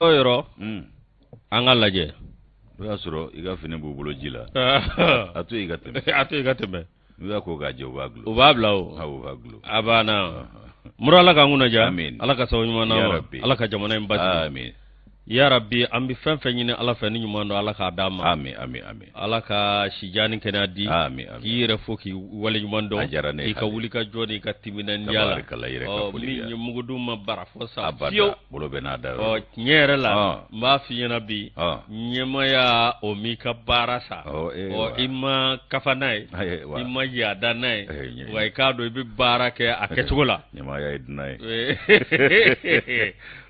O yɔrɔ an ka lajɛ. O y'a sɔrɔ i ka fini b'u bolo ji la, a to i ka tɛmɛ. A to i ka tɛmɛ. N'u y'a ko k'a jɛ, u b'a dulon. U b'a bila o. U b'a dulon. A banna. Muru, Ala k'an kunna diya. Amin. Ala ka sababu ɲuman d'an ma. Yarabi. Ala ka jamana in basigi. Amin. Yarabi, an bɛ fɛn fɛn ɲini Ala fɛ ni ɲuman don, Ala k'a d'an ma. Amin, amin, amin. Ala ka sijan ni kɛnɛya di. Amin, amin. K'i yɛrɛ fo, k'i waleɲuman dɔn. A diyara ne ye. I ka Hali. wuli ka jɔ n'i ka timinandiya la. Tabarikala, i yɛrɛ ka Ɔ, foli min bɛ ye mugudenw ma bara fɔ sa abada fiyewu. Bolo bɛ n'a da Ɔ, yɔrɔ. tiɲɛ yɛrɛ la, n b'a f'i ɲɛna bi, ɲɛmaya o m'i ka baara sa. Ɔ, ee, Ɔ, wa. i ma kafa n'a ye, Ayi, wa. i ma yaada n'a ye, Eh, wa i k'a dɔn i bɛ baara kɛ a kɛcogo la. Ɲɛmaaya ye dunan ye.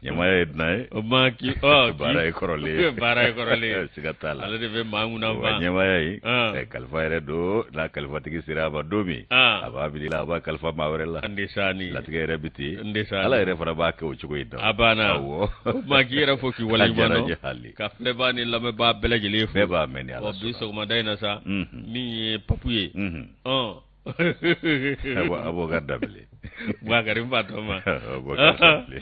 Ɲɛmaaya ye dunan ye. O ma k'i ɔ Baara ye kɔrɔlen ye. Baara ye kɔrɔlen ye. Siga t'a la. Ale de bɛ maa kunna Wa ban. ɲɛmaaya ye Ah. kalifa yɛrɛ don, n'a kalifatigi sera a ma don min, Ah. a b'a bili la, a b'a kalifa maa wɛrɛ la. N de sani. Latigɛ yɛrɛ bɛ ten. N de sani. Ala yɛrɛ fana b'a kɛ o cogo in na. A banna. Awɔ. O tuma k'i yɛrɛ fo, k'i A waleɲuman diyara n dɔn. ye hali. Ka filɛbaa ni lamɛnbaa bɛɛ lajɛlen fo. Bɛɛ b'a mɛn ni Ala Ɔ, bi sɔnna. sɔgɔmada in na sa, min ye Papu ye. Ɔ. Abubakar Danbele. Bubakari Fatɔma. Abubakar Danbele.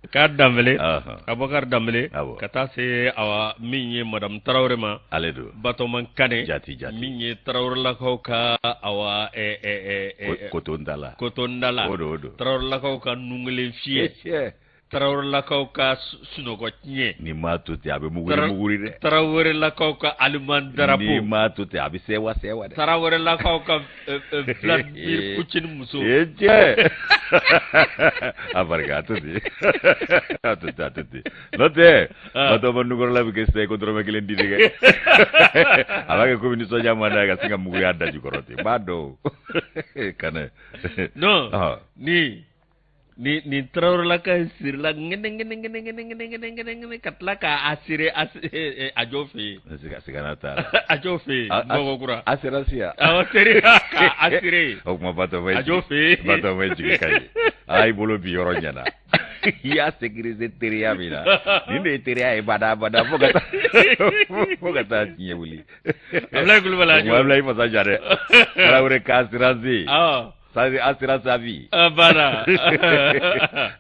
K'a Danbele. Ahan. Abubakar Danbele. Awɔ. Ka taa se awa min ye Madame Tarawele ma. Ale don. Batɔman Kane. Jati, jati. Min ye Tarawelelakaw ka awa ɛ ɛ ɛ ɛ Kotondala. Kotondala. O don, o don. Tarawelelakaw ka nunkelen fiyɛ. Tiɲɛ. Tarawelelakaw ka sunɔgɔ tiɲɛ. Ni m'a to ten, a bɛ muguri muguri dɛ. Tarawelelakaw ka aliman Ni darapo. m'a to ten, a bɛ sɛwa sɛwa dɛ. Tarawelelakaw ka Vladimir Poutine muso. E cɛ. A barika, a to ten. A to ten, a to ten. N'o tɛ, Ah. Batɔma nukɔrɔla bɛ kɛ sisan i ko dɔrɔmɛ kelen di dɛ. A b'a kɛ komi nisɔndiya man d'a ye ka sin ka mugu y'a da jukɔrɔ ten. N b'a dɔn o. Kanɛ. Non. Ah. Ni ni Tarawelelaka in sirila ngene ngene ngene ngene ngene ngene ngene ngene ka tila k'a siri a a jɔ fɛ yen. Siga siga t'a la. A jɔ fɛ yen Bamakɔ kura. Assurance ya. Awɔ, seri k'a assuré. O kuma Batɔma ye A jɔ fɛ yen. Batɔma ye jigi ka ye. Aa, i bolo bi yɔrɔ ɲɛna. I y'a sécuriser teriya min na. Nin de ye teriya ye bada bada fo ka taa diɲɛ wuli. Abulayi Kulubali a jɔ. Abulayi fasa ja dɛ. Tarawele ka assurance. Awɔ. Ça c'est assurance à vie. A banna.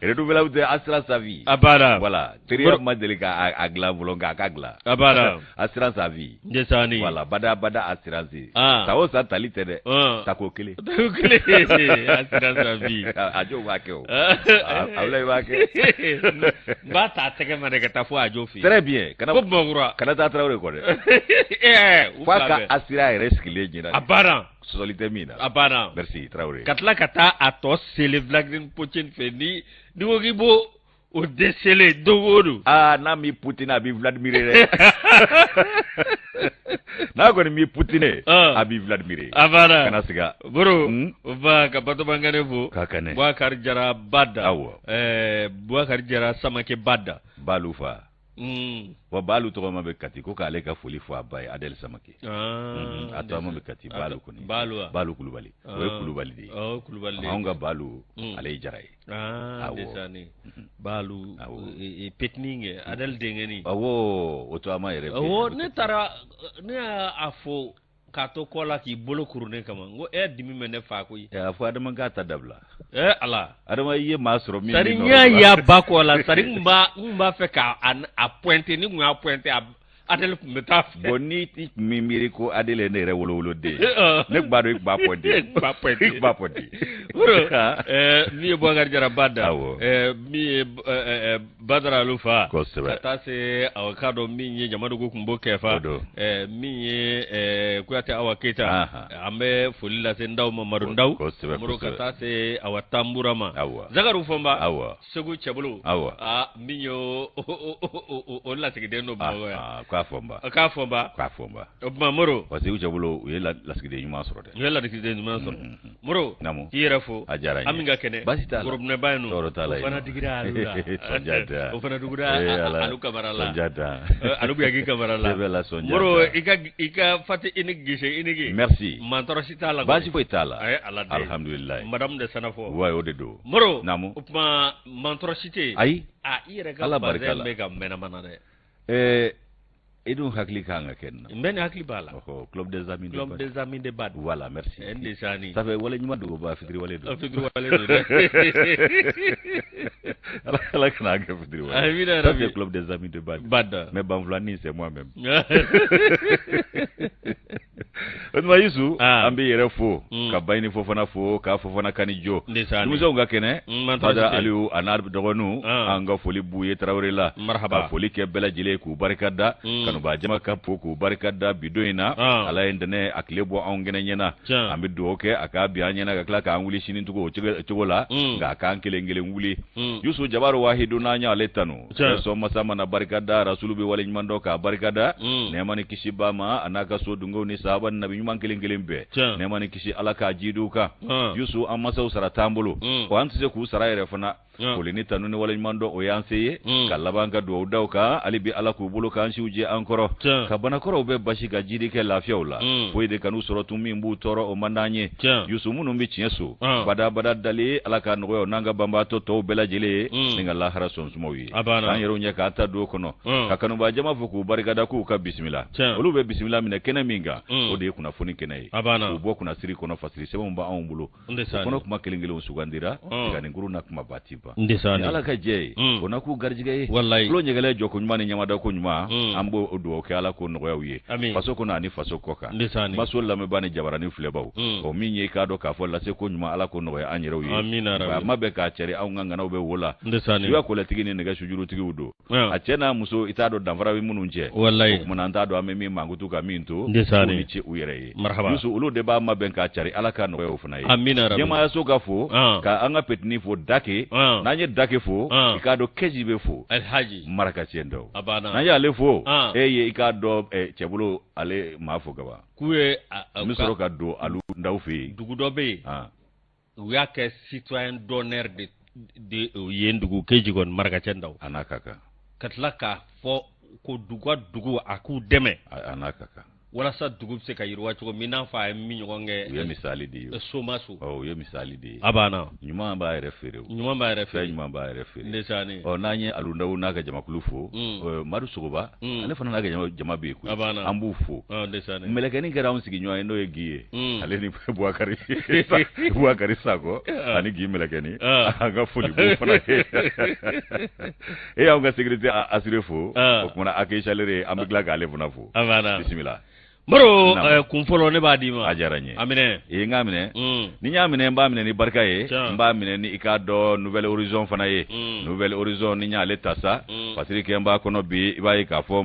Renouvelable tɛ assurance à vie. A banna. Voilà. Teriya ma deli ka a dilan fɔlɔ, nka a ka dilan. A banna. Assurance à vie. Ndesaani. Voilà, bada bada assurance. Ah. San o san tali tɛ dɛ. Ah. Tako kelen. Tako kelen. Assurance à vie. A jɔw b'a kɛ o. Abulayi b'a kɛ. N b'a ta a tɛgɛ ma de ka taa fo a jɔ fɛ yen. Très bien. Kana Ko Bamakɔ kana taa Tarawele kɔ dɛ. Ɛɛ, u F'a fila ka bɛɛ. assurer a yɛrɛ sigilen ɲɛna. A banna. Sɔsɔli tɛ min na. A banna. Merci Tarawele. Ka tila ka taa a tɔ sele Vladimir Poutine fɛ, ni ko k'i b'o o déceler don o don. Aa, n'a m'i Poutine, a b'i Vladimir dɛ. N'a kɔni m'i Poutine, Ah. a b'i Vladimir. A banna. Kana siga. Boro, Hmm? o ba ka Batɔma Kane fo. K'a kanɛ. Bubakari Jara Bada. Awɔ. Bubakari Jara Samakɛ Bada. Balu fa. Wa Balu tɔgɔma bɛ Kati ko k'ale ka foli fɔ a ba ye Adɛli Samake. Ah, A tɔgɔma bɛ Kati Balu kɔni. Balu wa? Balu Kulubali. O ye Ah. Kulubali de ye. Ɔ, Kulubali de ye. Anw ka Balu, ale ye Jara ye. Ah, Awɔ. Ndesani. Balu, Awɔ. petinin kɛ, Adɛli denkɛnin. Awɔ, o tɔgɔma yɛrɛ bɛ Awɔ, ne taara, ne y'a fɔ k'a to kɔ la k'i bolo kuru ne kama, n ko e dimi bɛ ne fa koyi. A fɔ Adama k'a ta dabila. Ɛ Ala. Adama, i ye maa sɔrɔ min Sari bɛ n nɔrɔ y'a la. ye a ba kɔ la, sari n b'a fɛ k'a a pointer, ni n kun y'a pointer, a Adɛli tun bɛ taa fɛ. Bon, ni i tun bɛ miiri ko Adɛli ye ne yɛrɛ wolowoloden ye. Ɔ. Ne tun b'a dɔn i tun b'a pointer. N tun b'a pointer. I tun b'a pointer. Bro, min ye Bubakari Jara Bada, Awɔ. Min ye Badara Alufa, Kosɛbɛ. ka taa se awa k'a dɔn min ye Jamadugu Kunbo Kɛfa, O don. Min ye Kuyate Awa Keyita, Ahan. an bɛ foli lase Ndaw ma, Madu Ndaw, Kosɛbɛ, Moro ka kosɛbɛ. taa se awa Tanbura ma, Awɔ. Zakaru Fɔnba, Awɔ. Segu Cɛbolo, Awɔ. aa min ye o lasigiden don Bamakɔ yan, Ah, k'a fɔ n ba. k'a Fɔnba, K'a fɔ n ba. O tuma Moro, Parce que u cɛbolo, u ye lasigiden ɲuman sɔrɔ dɛ. U ye lasigiden ɲuman sɔrɔ. Moro, Naamu. k'i yɛrɛ fo. A diyara n ye. An min ka kɛnɛ. Baasi t'a la. Gorobinɛba in nɔ. Tɔɔrɔ t'a la O fana yen nɔ. digira alu la. Sɔnja tɛ. O fana digira Eh, Ala. Alu Kamara la. Sɔnja tɛ. Alu Buyaki Kamara la. Bɛɛ bɛ la sɔnja Moro, tɛ. i ka Fati i ni gese i ni ge. Merci. Mantɔrɔ si t'a la. Baasi foyi t'a la. A ye Ala deli. Alhamdulilayi. Madame de Sanafɔ. Wa o de don. Moro. Naamu. O tuma mantɔrɔ si tɛ yen. Ayi. A i yɛrɛ ka Ala barika bazɛn la. bɛ ka mɛnɛ mana dɛ. Ɛɛ. E dun hakili kan ka kɛ nin na. N bɛ nin hakili b'a la. Ɔhɔ, club des amis de Club Bad. des amis de Bad. Voilà, merci. Ndeysaan. Ça fait wale ɲuman dogoba fitiriwale don. Fitiriwale don dɛ. Ala Ala kana an kɛ fitiriwale. Amina Ça rabi. c'est club des amis de Bad. Bad. Mais Banfulani c'est moi-même. O tuma Yusu, Ah. an b'i yɛrɛ fo, ka Bayini Fofana fo, k'a Fofana Kani jo. Ndeysaan. Denmisɛnw ka kɛnɛ, Man Badara tɔɔrɔ si tɛ. Aliyu a n'a dɔgɔninw, Ah. an ka foli b'u ye Tarawele la. Marhaba. Ka foli kɛ bɛɛ lajɛlen ye k'u barika da, kanubaa jama ka fo k'u barika da bi don in na. Ah. Ala ye ntɛnɛn a tile bɔ anw kɛnɛ ɲɛna. Tiɲɛ. An bɛ dugawu kɛ a k'a bi an ɲɛna ka tila k'an wuli sini tugun o cogo la, nka a k'an kelen kelen wuli. Yusu Jabaru Wahidu n'an y'ale tanu. Tiɲɛ. Sɔn masa mana barika da, Rasulu bɛ waleɲuman dɔn k'a barika da. Nɛɛma ni kisi b'a ma, a n'a ka so dungew ni sahaba ni nabi ɲuman kelen kelen bɛɛ. Tiɲɛ. Nɛɛma ni kisi Ala k'a jidi u kan. Ah. Yusu an masaw sara t'an bolo. Wa an tɛ se k'u sara yɛrɛ fana. Foli ni tanu ni waleɲuman dɔn o y'an se ye. Ka laban ka dugawu da u kan, hali bi Ala k'u bolo k'an siw jɛ an kɔrɔ. Tiɲɛ. Ka banakɔrɔw bɛɛ basi ka jidi kɛ lafiyaw la. Foyi de kan'u sɔrɔ tun min b'u tɔɔrɔ o man d'an ye. Tiɲɛ. Yusu minnu bɛ tiɲɛ so. Ah. Bada bada dali Ala ka nɔgɔya u n'an ka banbaatɔ tɔw bɛɛ lajɛlen ye. Ni ka lahara sɔn sumaw ye. A banna. K'an yɛrɛw ɲɛ k'an ta don o kɔnɔ. Ka kanubaa jama fo k'u barikada k'u ka bisimila. Tiɲɛ. Olu bɛ bisimila minɛ kɛnɛ min kan, o de ye kunnafoni kɛnɛ ye. A banna. K'u bɔ kunnasiri kɔnɔ fasiri sɛbɛnw b'anw bolo. O Ndeysaan. kɔnɔ kuma kelen kelenw sugandira. Ah. Nka nin kurun na kumaba ti ban. Ndeysaan. Ni Ala ka jɛ ye, o na k'u garijɛgɛ ye. Walayi. Tulo ɲɛgɛlɛ jɔko ɲuman ni ɲamada ko ɲuman, an b'o o dugawu kɛ Ala k'o nɔgɔya u ye. Amin. Faso kɔnɔ ani faso kɔ kan. Ndeysaan. Maso lamɛnbaa ni jabaranin filɛbaw. O min ye i k'a dɔn k'a fɔ lase ko ɲuman Ala k'o nɔgɔya an yɛrɛw ye. Amina rabi. A ma bɛn k'a cɛri anw ka ŋanaw bɛ wo la. Ndeysaan. Suya kɔlɛtigi ni nɛgɛ sujurutigiw don. Ah. A cɛ n'a muso i t'a dɔn danfara bɛ minnu cɛ. Walayi. O kumana an t'a dɔn an bɛ min mankutu ka min to. Ndeysaan. K'u ni ce u yɛrɛ ye. Marhaba. Yusu olu de b'a mabɛn k'a cari Ala ka nɔgɔya o fana ye. Amina rabi. Ɲɛmaayaso ka fo. Ah. Ka an ka petini fo Dake. Ah. N'an ye Dake fo. Ah. I k'a dɔn Kɛji bɛ fo. Alhaji. Maraka cɛ dɔw. A banna. N'an y'ale fo. Ah. E ye i k'a dɔn cɛbolo ale maa fo kaban. K'u ye N bɛ sɔrɔ ka don alu ndaw fɛ yen. Dugu dɔ bɛ yen. Ah. U y'a kɛ citoyen d'honneur de yen dugu Keji kɔni Marakacɛ ndaw. A n'a ka kan. Ka tila k'a fɔ ko dugu ka dugu a k'u dɛmɛ. A n'a ka kan. Walasa dugu bɛ se ka yiriwa cogo min n'a fɔ a ye min ɲɔgɔn kɛ. U ye misali de ye. Somaso. Ɔ, u ye misali de ye. A banna. Ɲuman b'a yɛrɛ feere o. Ɲuman b'a yɛrɛ feere. Fɛn ɲuman b'a yɛrɛ feere. Ndeysaan. Ɔ, n'an ye Alu Ndaw n'a ka jamakulu fo. Madu Sogoba. Ale fana n'a ka jama bɛ yen koyi. A banna. An b'u fo. Ɔ, ndeysaan. Mɛlɛkɛnin kɛra anw sigiɲɔgɔn ye n'o ye Gi ye. Ale ni Buwakari Sakɔ ani Gi Mɛlɛkɛnin. Ah. An ka foli b'u fana ye. E y'anw ka sécurité assuré fo. Ah. O kumana accueil chaleureux an bɛ tila k'ale fana fo. A banna. Bisimila. Moro Naamu. kun fɔlɔ ne b'a d'i ma. A diyara n ye. A minɛ. Ee, n k'a minɛ. Ni n y'a minɛ n b'a minɛ ni barika ye. Tiɲɛ. N b'a minɛ ni i k'a dɔn Nouvelle Horizon fana ye. Nouvelle Horizon ni n y'ale ta sa. Fasiri kɛ n b'a kɔnɔ bi i b'a ye k'a fɔ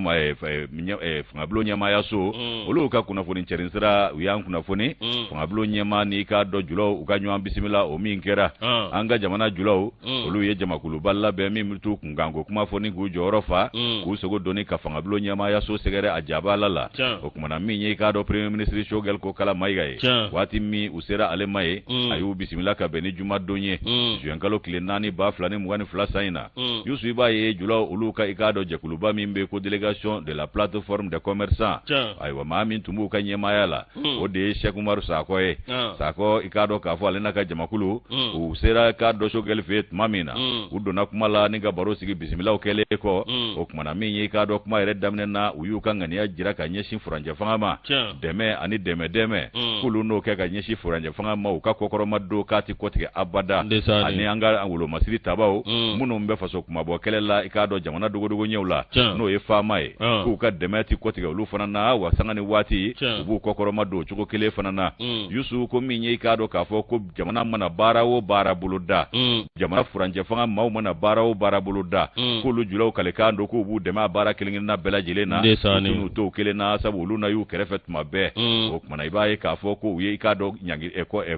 fangabulon ɲɛmaayaso. Olu ka kunnafoni cɛrin sira u y'an kunnafoni. Fangabulon ɲɛmaa ni i k'a dɔn julaw u ka ɲɔgɔn bisimila o min kɛra. An ka jamana julaw. Olu ye jamakuluba labɛn min bɛ t'u kunkanko kuma fɔ ni k'u jɔyɔrɔ fa. K'u sogo doni ka fangabulon ɲɛmaayaso sɛgɛrɛ a jabala la. Tiɲɛ. O kumana min ye i k'a dɔn premier ministre Choguel Kokalla Maïga ye. Tiɲɛ. Waati min u sera ale ma ye, a y'u bisimila ka bɛn ni jumadon ye. Juin kalo tile 4 2022 san in na. Yusu i b'a ye julaw olu ka i k'a dɔn jɛkuluba min bɛ ko délégation de la plateforme des commerçants. Tiɲɛ. Ayiwa maa min tun b'u ka ɲɛmaaya la, o de ye Cheikh Umaru Sakɔ ye. Sakɔ i k'a dɔn k'a fɔ ale n'a ka jamakulu, u sera i k'a dɔn Choguel fɛ yen tuma min na, u donna kuma la ni ka baro sigi bisimilaw kɛlen kɔ. O kumana min ye i k'a dɔn kuma yɛrɛ daminɛ na, u y'u ka ŋaniya jira ka ɲɛsin furancɛ fanga ma. Tiɲɛ. Dɛmɛ ani dɛmɛ dɛmɛ. K'olu n'o kɛ ka ɲɛsin furancɛ fanga ma, u ka kɔkɔrɔma don k'a ti kɔtigɛ abada. Ndeysaan. Ani an ka wolomasiri tabaw, minnu bɛ faso kumabɔ kɛlɛ la i k'a dɔn jamana dogodogo ɲɛw la, Tiɲɛ. n'o ye faama ye. Ah. K'u ka dɛmɛ ti kɔtigɛ olu fana na, wa sanga ni waati, Tiɲɛ. u b'u kɔkɔrɔma don cogo kelen fana na. Yusu ko min ye i k'a dɔn k'a fɔ ko jamana mana baara o baara boloda, jamana furancɛ fanga maaw mana baara o baara boloda, k'olu julaw kalekan don k'u b'u dɛmɛ a baara kelen kelenna bɛɛ lajɛlen na. Ndeysaan. U t'u n'u to kelen na, sabu olu na y'u kɛrɛfɛ tuma bɛɛ. O kumana i b'a ye k'a fɔ ko u ye i k'a dɔn ɲangi,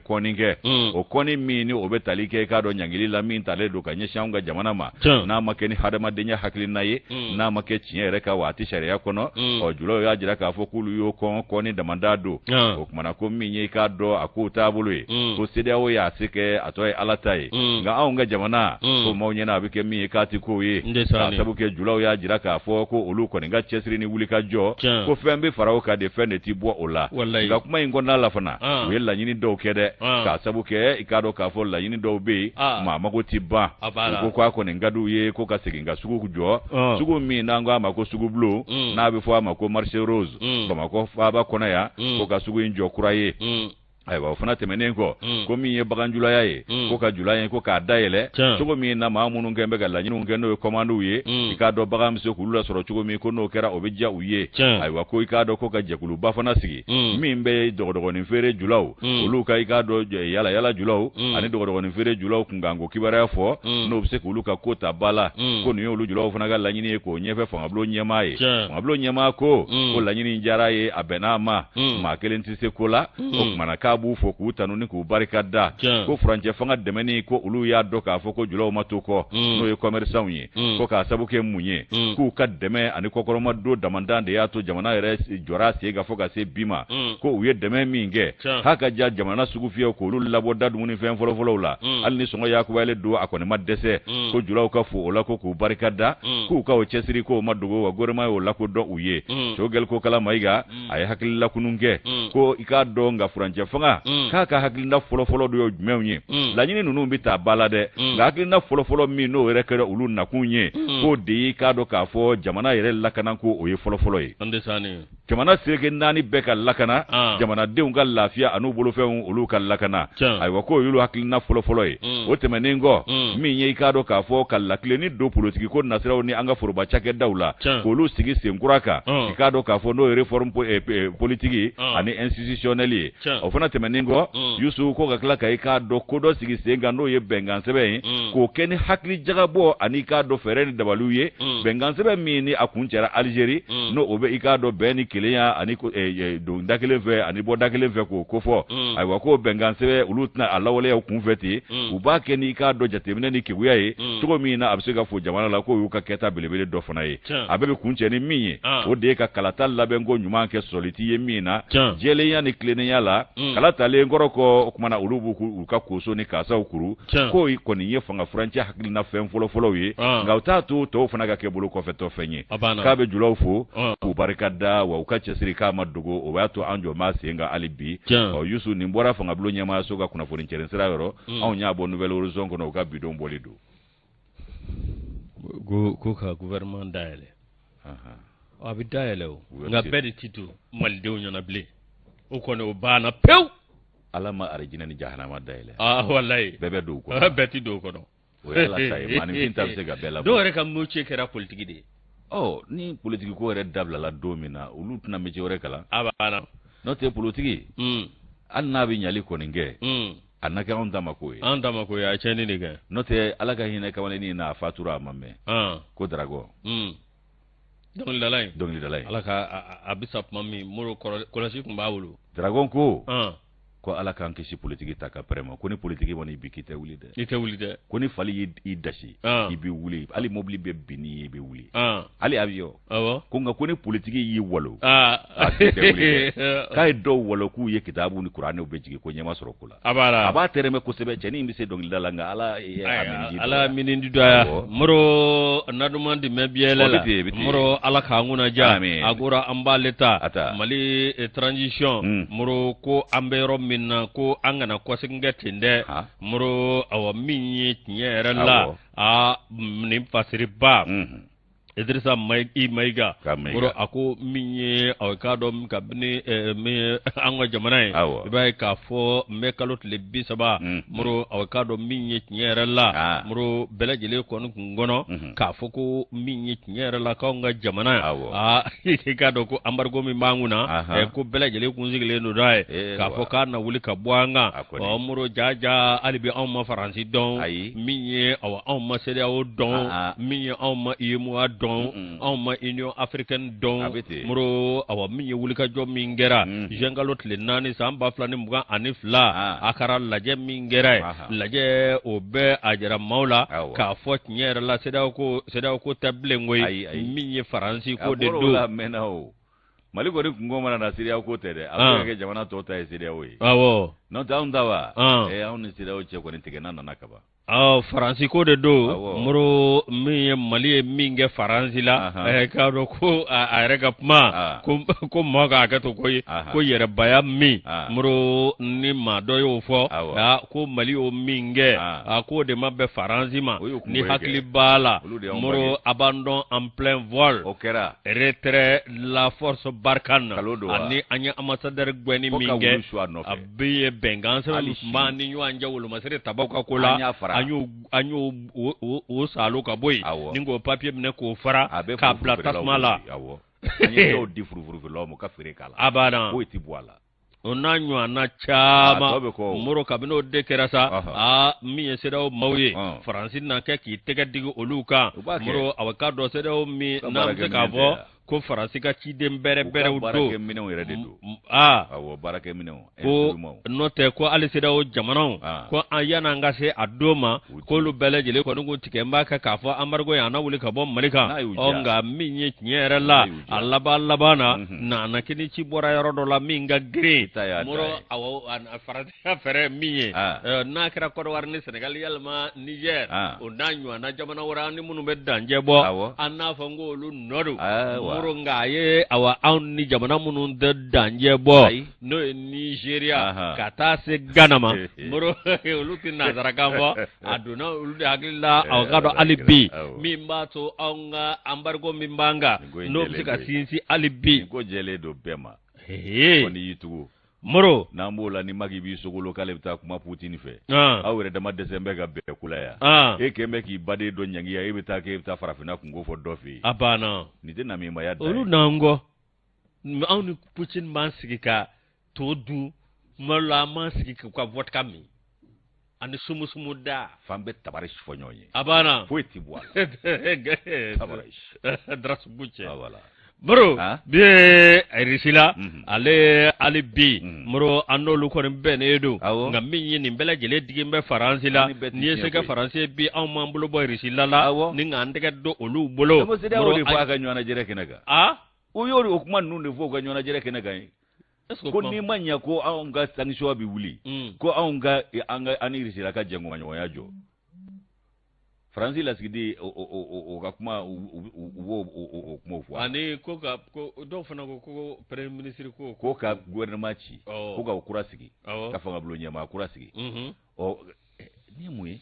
kɔnni kɛ. O kɔnni min ni o bɛ tali kɛ i k'a dɔn ɲangili la min talen don ka ɲɛsin anw ka jamana ma. Tiɲɛ. N'a ma kɛ ni hadamadenya hakilina ye, n'a ma kɛ tiɲɛ yɛrɛ kan wa a tɛ sariya kɔnɔ. Ɔ, julaw y'a jira k'a fɔ k'olu y'o kɔn kɔnni damada don. O kumana ko min ye i k'a dɔn a k'o taabolo ye. Ko CEDEAO y'a se kɛ a tɔ ye Ala ta ye. Nka anw ka jamana, ko maaw ɲɛna a bɛ kɛ min ye k'a tɛ k'o ye. Ndeysaan. K'a sabu kɛ julaw y'a jira k'a fɔ ko olu kɔni ka cɛsiri ni wuli ka jɔ, Tiɲɛ. ko fɛn bɛ fara o kan de. de fɛn de ti bɔ o la. Nka kuma in kɔnɔna la fana, u ye laɲini dɔw kɛ dɛ, k'a sabu kɛ i k'a dɔn k'a fɔ laɲini dɔw bɛ yen, maa mago ti ban. U ko k'a kɔni ka d'u ye ko ka segin ka sugu jɔ, sugu min n'an ko a ma ko sugubulon, n'a bɛ fɔ a ma ko marché rose, Bamakɔ faaba kɔnɔ yan, ko ka sugu in jɔ kura ye. Ayiwa, o fana tɛmɛnen kɔ, ko min ye baganjulaya ye, ko ka jula ye, ko k'a dayɛlɛ cogo min na maa minnu kɛ bɛ ka laɲiniw kɛ, n'o ye kɔmandiw ye, i k'a dɔn bagan bɛ se k'olu lasɔrɔ cogo min, ko n'o kɛra o bɛ diya u ye. Ayiwa, ko i k'a dɔn ko ka jɛkuluba fana sigi min bɛ dɔgɔdɔgɔnin feere julaw, olu ka i k'a dɔn yala yala julaw ani dɔgɔdɔgɔnin feere julaw kunkanko kibaruya fɔ, n'o bɛ se k'olu ka ko ta ba la, ko nin ye olu julaw fana ka laɲini ye, k'o ɲɛfɛ fangabulon ɲɛmaa ye. Fangabulon ɲɛmaa ko ko laɲini diyara ye, a bɛn'a ma, maa kelen tɛ se ko la. O tuma na k'a b'u fo k'u tanu ni k'u barika da. Ko furancɛ fanga dɛmɛni, ko olu y'a dɔn k'a fɔ ko julaw ma to kɔ, n'o ye commerçants ye, ko k'a sabu kɛ mun ye, k'u ka dɛmɛ ani kɔkɔrɔma don damandan de y'a to jamana yɛrɛ jɔra sen kan fo ka se bi ma. Ko u ye dɛmɛ min kɛ k'a ka ja jamana sugu fiyɛ k'olu labɔ da dumunifɛn fɔlɔfɔlɔw la, hali ni sɔngɔ yakubayalen don, a kɔni ma dɛsɛ. Ko julaw ka fo o la, ko k'u barika da, k'u ka o cɛsiri k'o ma dogo, wa gouvernement y'o lakodɔn u ye. Choguel Kokalla Maïga a ye hakililakunun kɛ, ko i k'a dɔn nka furancɛ fanga k'a ka hakilina fɔlɔfɔlɔ dɔ ye jumɛnw ye. Laɲini ninnu bɛ taa ba la dɛ, nka hakilina fɔlɔfɔlɔ min n'o yɛrɛ kɛra olu nakun ye, k'o de ye i k'a dɔn k'a fɔ jamana yɛrɛ lakana, ko o ye fɔlɔfɔlɔ ye, jamana seleke naani bɛɛ ka lakana, jamanadenw ka lafiya an'u bolofɛnw olu ka lakana. Ayiwa, k'o y'olu hakilina fɔlɔfɔlɔ ye. O tɛmɛnen kɔ, min ye i k'a dɔn k'a fɔ ka lakilenni don politiki ko nasiraw ni an ka foroba cakɛdaw la, k'olu sigi senkura kan, i k'a dɔn k'a fɔ n'o ye réforme politique ani institutionnelle ye. O fana tɛmɛnen kɔ, Yusu, ko ka tila ka i k'a dɔn ko dɔ sigi sen kan, n'o ye bɛnkan sɛbɛn ye, k'o kɛ ni hakili jagabɔ ani i k'a dɔn fɛɛrɛ ni dabaliw ye, bɛnkan sɛbɛn min ni a kun cɛra Algérie, n'o o bɛ i k'a dɔn bɛn ni kelenya ani don da kelen fɛ ani bɔ da kelen fɛ, k'o kofɔ. Ayiwa, k'o bɛnkan sɛbɛn, olu tɛna a lawaleya kunfɛ ten, u b'a kɛ ni i k'a dɔn jateminɛ ni keguya ye, cogo min na a bɛ se ka fo jamana la, k'o y'u ka kɛta belebele dɔ fana ye. A bɛɛ bɛ kuncɛ ni min ye, o de ye ka kalata labɛnko ɲuman kɛ, sɔsɔli ti ye min na, jɛlenya ni tilennenya la. Kala talen kɔrɔ kɔ, o kumana olu b'u u ka koso ni kasaw kuru. K'o kɔni ye fanga furancɛ hakilina fɛn fɔlɔfɔlɔw ye, nka u t'a to tɔw fana ka kɛ bolo kɔfɛtɔ fɛn ye. K'a bɛ julaw fo k'u barika da, wa u ka cɛsiri k'a ma dogo, o b'a to an jɔ b'a sen kan hali bi. Ɔ Yusu, nin bɔra fangabulon ɲɛmaayaso ka kunnafoni cɛrin sira yɔrɔ, anw y'a bɔ Nouvel Horizon kɔnɔ, u ka bidon bɔli don. Ko ka gouvernement dayɛlɛ, a bɛ dayɛlɛ o, nka bɛɛ de ti to malidenw ɲɛna bilen, o kɔni o banna pewu. Ala ma arijinɛ ni jahanama dayɛlɛ. Ah walayi. Bɛɛ bɛ don o kɔnɔ. Bɛɛ ti don o kɔnɔ. O ye Ala ta ye, maaninfin ta bɛ se ka bɛɛ labɔ. Dɔw yɛrɛ ka métier kɛra politique de ye. Ɔ ni politique ko yɛrɛ dabilala don min na, olu tɛna métier wɛrɛ kalan. A banna. N'o tɛ politique, hali n'a bɛ ɲali kɔni kɛ, a na kɛ anw ta ma ko ye. An ta ma ko ye, a ye tiɲɛni de kɛ. N'o tɛ, Ala ka hinɛ kamalennin na, a fatura a ma mɛn. Ko Dragon. Dɔnkilidala in. Dɔnkilidala in. Ala ka a bɛ sa tuma min, Moro kɔlɔsi tun b'a bolo. Dragon ko ko Ala k'an kisi politiki ta ka pɛrɛn ma, ko ni politiki ma n'i bi, k'i tɛ wuli dɛ. I tɛ wuli dɛ. Ko ni fali y'i dasi, i bɛ wuli, hali mobili bɛ bin n'i ye, i bɛ wuli, hali avion. Ko nka ko ni politiki y'i walo, a k'i tɛ wuli dɛ. K'a ye dɔw walo k'u ye kitabu ni kuranɛw bɛ jigin, ko ɲɛ ma sɔrɔ ko la. A b'a la. A b'a tɛrɛmɛ kosɛbɛ, cɛnin bɛ se dɔnkilida la, nka Ala ye a miniji. Ala miniji dɔgɔya. Moro naduman di mɛ biyɛlɛ la. Moro, Ala k'an kunna diya. A kora an b'ale ta. Mali transition. Moro ko an bɛ yɔrɔ min na, ko an kana kɔsegin kɛ ten dɛ. Moro, awa, min ye tiɲɛ yɛrɛ la, aa nin fasiriba. Idrissa Maïga, Moro a ko min ye aw k'a dɔn kabini min ye an ka jamana ye, i b'a ye k'a fɔ mɛ kalo tile 30, Moro, aw k'a dɔn min ye tiɲɛ yɛrɛ la, Moro, bɛɛ lajɛlen kɔni kun kɔnɔ k'a fɔ ko min ye tiɲɛ yɛrɛ la k'anw ka jamana, aa i k'a dɔn ko embargo min b'an kunna, ko bɛɛ lajɛlen kun sigilen don n'a ye k'a fɔ k'a na wuli ka bɔ an kan. Ɔ Moro, jaja hali bi anw ma Faransi dɔn, min ye awa anw ma CEDEAO dɔn, min ye anw ma UEMOA dɔn, anw ma Union africaine dɔn. Moro, awa, min ye wulikajɔ min kɛra juin kalo tile 4 san 2022, a kɛra lajɛ min kɛra ye, lajɛ o bɛɛ a jira maaw la k'a fɔ tiɲɛ yɛrɛ la CEDEAO ko, CEDEAO ko tɛ bilen koyi, min ye Faransi ko de don. Mali kɔni kunko mana na, CEDEAO ko tɛ dɛ, a bɛ se ka kɛ jamana tɔw ta ye CEDEAO ye. Awɔ. N'o tɛ anw ta wa, anw ni CEDEAO cɛ kɔni tigɛ n'a nana kaban. Faransi ko de don Moro min ye Mali ye min kɛ Faransi la k'a dɔn ko a yɛrɛ ka kuma ko maa ka hakɛ to koyi ko yɛrɛbaya min Moro ni maa dɔ y'o fɔ ko Mali y'o min kɛ a k'o de ma bɛn Faransi ma ni hakili b'a la Moro abandon en plein vol retrait la force Barkhane ani an ye ambassadeur gɛnni min kɛ a bɛ ye bɛnkan sɛbɛn min tun b'an ni ɲɔgɔn cɛ wolomasiri tabaw ka ko la an y'o an y'o o salo ka bɔ yen ni k'o papier minɛ k'o fara k'a bila tasuma la an ye dɔw di furufurufeerelaw ma u ka feere k'a la a banna foyi tɛ bɔ a la o n'a ɲɔgɔnna caman Moro kabini o de kɛra sa aa min ye CEDEAO maaw ye Faransi na kɛ k'i tɛgɛ digi olu kan Moro a k'a dɔn CEDEAO min n'an bɛ se k'a fɔ ko faransi ka ciden bɛrɛ bɛrɛw don baarakɛminɛnw yɛrɛ de don aa awɔ baarakɛminɛnw ko n'o tɛ ko hali CEDEAO jamanaw ko an yan'an ka se a don ma k'olu bɛɛ lajɛlen kɔni k'u tigɛ n b'a kɛ k'a fɔ embargo ye a na wuli ka bɔ Mali kan ɔ nka min ye tiɲɛ yɛrɛ la a laban laban na nana kɛ ni ci bɔra yɔrɔ dɔ la min ka girin Moro awɔ faransi ka fɛɛrɛ min ye n'a kɛra Kɔdiwari ni Senegali yalima Niger o n'a ɲɔgɔnna jamana wɛrɛ an ni minnu bɛ dancɛ bɔ an n'a fɔ n ko olu nɔ don Moro nka a ye awa anw ni jamana minnu tɛ dancɛ bɔ n'o ye Nizeriya ka taa se Gana ma Moro olu tɛ nansarakan fɔ a donna olu de hakili la aw k'a dɔn hali bi min b'a to anw ka embargo min b'an kan n'o bɛ se ka sinsin hali bi ko jɛlen don bɛɛ ma ko n'i y'i tugu Moro n'an b'o la ni Maki b'i sogolo k'ale bɛ taa kuma Putini fɛ aw yɛrɛ dama dɛsɛ bɛ ka bɛn ko la yan e kɛn bɛ k'i baden dɔ ɲangi yan e bɛ taa k'e bɛ taa farafinna kunko fɔ dɔ fɛ yen a banna nin tɛ namimaya dan ye olu n'an kɔ anw ni Putini b'an sigi ka to dun tuma dɔ la an b'an sigi ka vodka min ani sumusumu da f'an bɛ tabari fɔ ɲɔgɔn ye a banna foyi tɛ bɔ a la tabari darasugu cɛ voilà Moro bi ye Irisila ale hali bi Moro an n'olu kɔni bɛnnen don nka min ye nin bɛɛ lajɛlen digi bɛ Faransi la n'i ye se kɛ Faransi ye bi anw m'an bolo bɔ Irisila la ni k'an tɛgɛ don olu bolo Moro de fɔ a ka ɲɔgɔnnajɛrɛ kɛnɛ kan u y'o o kuma ninnu de fɔ u ka ɲɔgɔnnajɛrɛ kɛnɛ kan ye ko n'i ma ɲɛ ko anw ka sanction bɛ wuli ko anw ka an ka an ni Irisila ka jɛɲɔgɔnya jɔ Faransi lasigiden o ka kuma u b'o o kumaw fɔ ani ko ka ko dɔw fana ko ko premier ministre ko ko ka gouvernement ci ko ka o kura sigi ka fangabulon ɲɛmaa kura sigi ɔ nin ye mun ye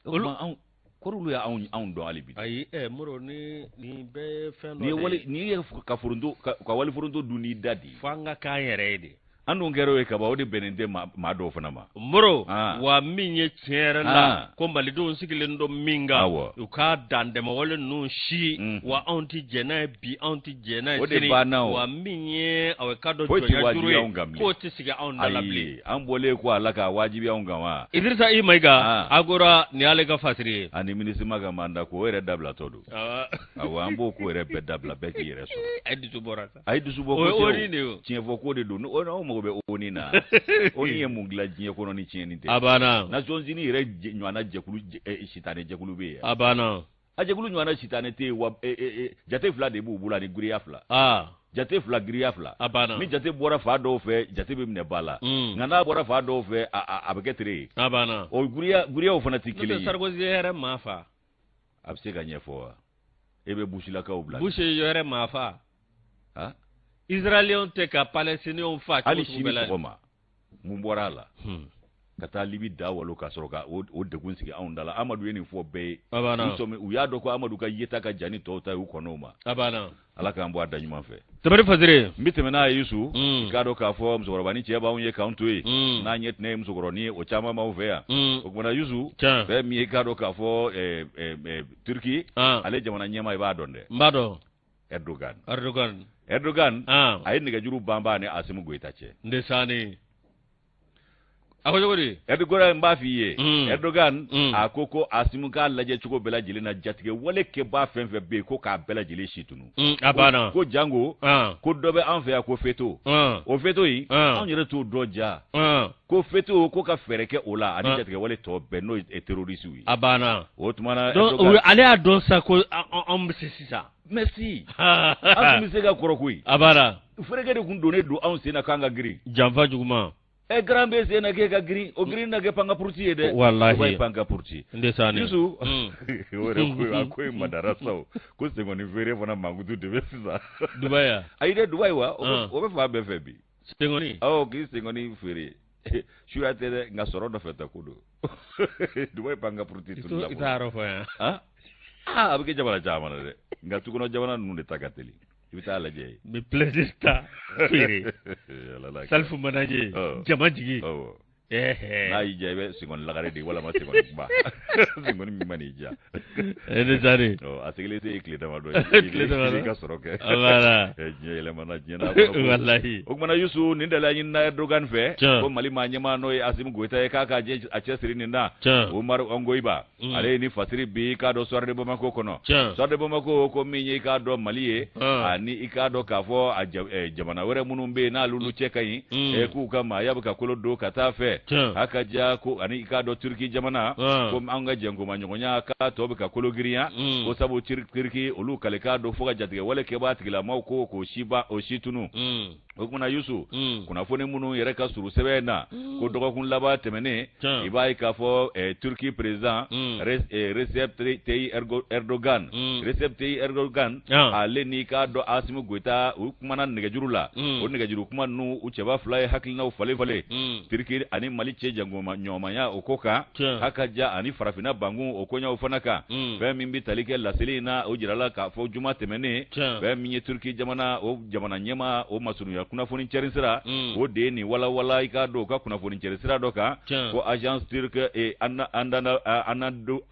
olu anw kɔrɔ olu y'anw anw dɔn hali bi ayi ɛ Moro ni nin bɛɛ ye fɛn dɔ de ye wali nin ye ka foronto ka wali foronto dun n'i da de ye fo an ka k'an yɛrɛ ye de an dun kɛra o ye kaban o de bɛnnen tɛ maa dɔw fana ma Moro ah. wa min ye tiɲɛ yɛrɛ la ah. ko malidenw sigilen don min kan u ka dantɛmɛwale ninnu si mm. wa anw tɛ jɛn n'a ye bi anw tɛ jɛn n'a ye sini wa min ye aw ka dɔn jɔnya juru ye k'o tɛ sigi anw da la bilen an bɔlen ko a la k'a wajibiya anw kan wa Idirisa I Mayiga ah. Agora nin y'ale ka fasiri ye ani MINUSMA ka mandat ko o yɛrɛ dabilatɔ don awɔ an b'o ko yɛrɛ bɛɛ dabila bɛɛ k'i yɛrɛ sɔrɔ a ye dusu bɔra sa a ye dusu bɔ ko o ye de ye tiɲɛ fɔ ko de don aw mago bɛ ONU na ONU ye mun dilan diɲɛ kɔnɔ ni tiɲɛni tɛ a banna Nations Unies yɛrɛ ɲɔgɔnna jɛkulu sitanɛ jɛkulu bɛ yen a banna a jɛkulu ɲɔgɔnna sitanɛ tɛ yen wa jate fila de b'u bolo ani giriya fila jate fila giriya fila a banna ni jate bɔra fa dɔw fɛ jate bɛ minɛ ba la nka n'a bɔra fa dɔw fɛ a bɛ kɛ tere ye a banna o giriyaw fana tɛ kelen ye Sarkozy ye hɛrɛ maa fa a bɛ se ka ɲɛfɔ wa e bɛ Bushilakaw bila Bush ye hɛrɛ maa fa Israéliens tɛ ka Palestiniens fa hali sini sɔgɔma mun bɔra a la ka taa Libi da walo ka sɔrɔ ka o degun sigi anw da la Amadu ye nin fɔ bɛɛ ye u y'a dɔn ko Amadu ka yeta ka jan ni tɔw ta ye u kɔnɔw ma Ala k'an bɔ a da ɲuman fɛ Tabari Fasiri n bɛ tɛmɛ n'a ye Yusu i k'a dɔn k'a fɔ musokɔrɔba ni cɛ b'anw ye k'anw to yen n'a ɲɛ tɛnɛ ye musokɔrɔnin ye o caman b'anw fɛ yan o tuma na Yusu fɛn min ye i k'a dɔn k'a fɔ Turki ale jamana ɲɛmaa i b'a dɔn dɛ n b'a dɔn Erdogan Erdogan Erdogan a ye nɛgɛjuru banban ni Asimi Goyita cɛ ndesaani a ko cogo di Erdogan n b'a f'i ye Erdogan a ko ko Asimi k'a lajɛ cogo bɛɛ lajɛlen na jatigɛ wale kɛbaa fɛn fɛn bɛ yen ko k'a bɛɛ lajɛlen si tunu a banna ko jango ko dɔ bɛ an fɛ yan ko FETO o FETO in anw yɛrɛ t'o dɔn ja ko FETO ko ka fɛɛrɛ kɛ o la ani jatigɛ wale tɔ bɛɛ n'o ye terrorisiw ye a banna o tuma na donc ale y'a dɔn sa ko anw bɛ se sisan merci an tun bɛ se ka kɔrɔ koyi a banna fɛrɛkɛ de tun donnen don anw sen na k'an ka girin janfa juguman Ɛ garan bɛ sen na k'e ka girin, o girin na kɛ pankapuruti ye dɛ. Walahi. Dubayi pankapuruti. Ndesaane. Yusu. O yɛrɛ ko a ko in madara sa o. Ko senkɔni feere fana mankutu de bɛ sisan. Dubayi wa? Ayi dɛ, Dubayi wa? O bɛ fan bɛɛ fɛ bi. Senkɔni? Awɔ, k'i senkɔni feere. Suya tɛ dɛ, nka sɔrɔ dɔ fɛ ta ko don. Dubayi pankapuruti tununna. I t'a yɔrɔ fɔ yan. Han? Aa, a bɛ kɛ jamana caman na dɛ. Nka tukɔnɔ jamana ninnu de ta ka teli. I bɛ taa lajɛ yen. N bɛ plaisir ta feere. Salifu manaje jama jigi. N'a y'i diya i bɛ senkɔni lagare de walima senkɔni kunba. Senkɔni min man'i diya. E ne sari. A sigilen tɛ tile damadɔ ye. Tile damadɔ. I ka sɔrɔ kɛ. Voilà. Diɲɛ yɛlɛmana diɲɛ n'a kɔnɔ ko. Walahi. O kumana Yusu, nin dala ɲinina Erdogan fɛ. Ko Mali maa ɲɛmaa n'o ye Asimi Goyita ye, k'a ka a cɛsiri nin na. Umaru Ongoyiba. Ale ye nin fasiri bi i k'a dɔn Soir de Bamako kɔnɔ. Soir de Bamako ko min ye i k'a dɔn Mali ye, ani i k'a dɔn k'a fɔ a jamana wɛrɛ minnu bɛ yen n'olu cɛ ka ɲi, k'u ka maaya bɛ ka kolo don ka taa fɛ. A ka diya ko ani i k'a dɔn Turki jamana, ko an ka jɛnkomaɲɔgɔnya k'a tɔ bɛ ka kolo girinya, ko sabu Turki olu kalekan don fo ka jatigɛwale kɛbaa tigilamaw ko k'o si ban, o si tunu. O kumana Yusu, kunnafoni minnu yɛrɛ ka surun sɛbɛn na, ko dɔgɔkun laban tɛmɛnen, i b'a ye k'a fɔ Turki président Recep Tayyip Erdogan, Recep Tayyip Erdogan, ale n'i k'a dɔn Asimi Goyita, u kumana nɛgɛjuru la. O nɛgɛjuru kuma ninnu, u cɛba fila ye hakilinaw falen falen Turki ani Mali cɛ ɲɔgɔnmaya o ko kan, a ka ja ani farafinna bankun o koɲɛw fana kan. Fɛn min bɛ tali kɛ laseli in na, o jirala k'a fɔ juma tɛmɛnen, fɛn min ye Turki jamana o jamana ɲɛmaa o masurunya kunnafoni cɛrin sira, o de ye nin walawala i k'a dɔn u ka kunnafoni cɛrin sira dɔ kan, ko agence turque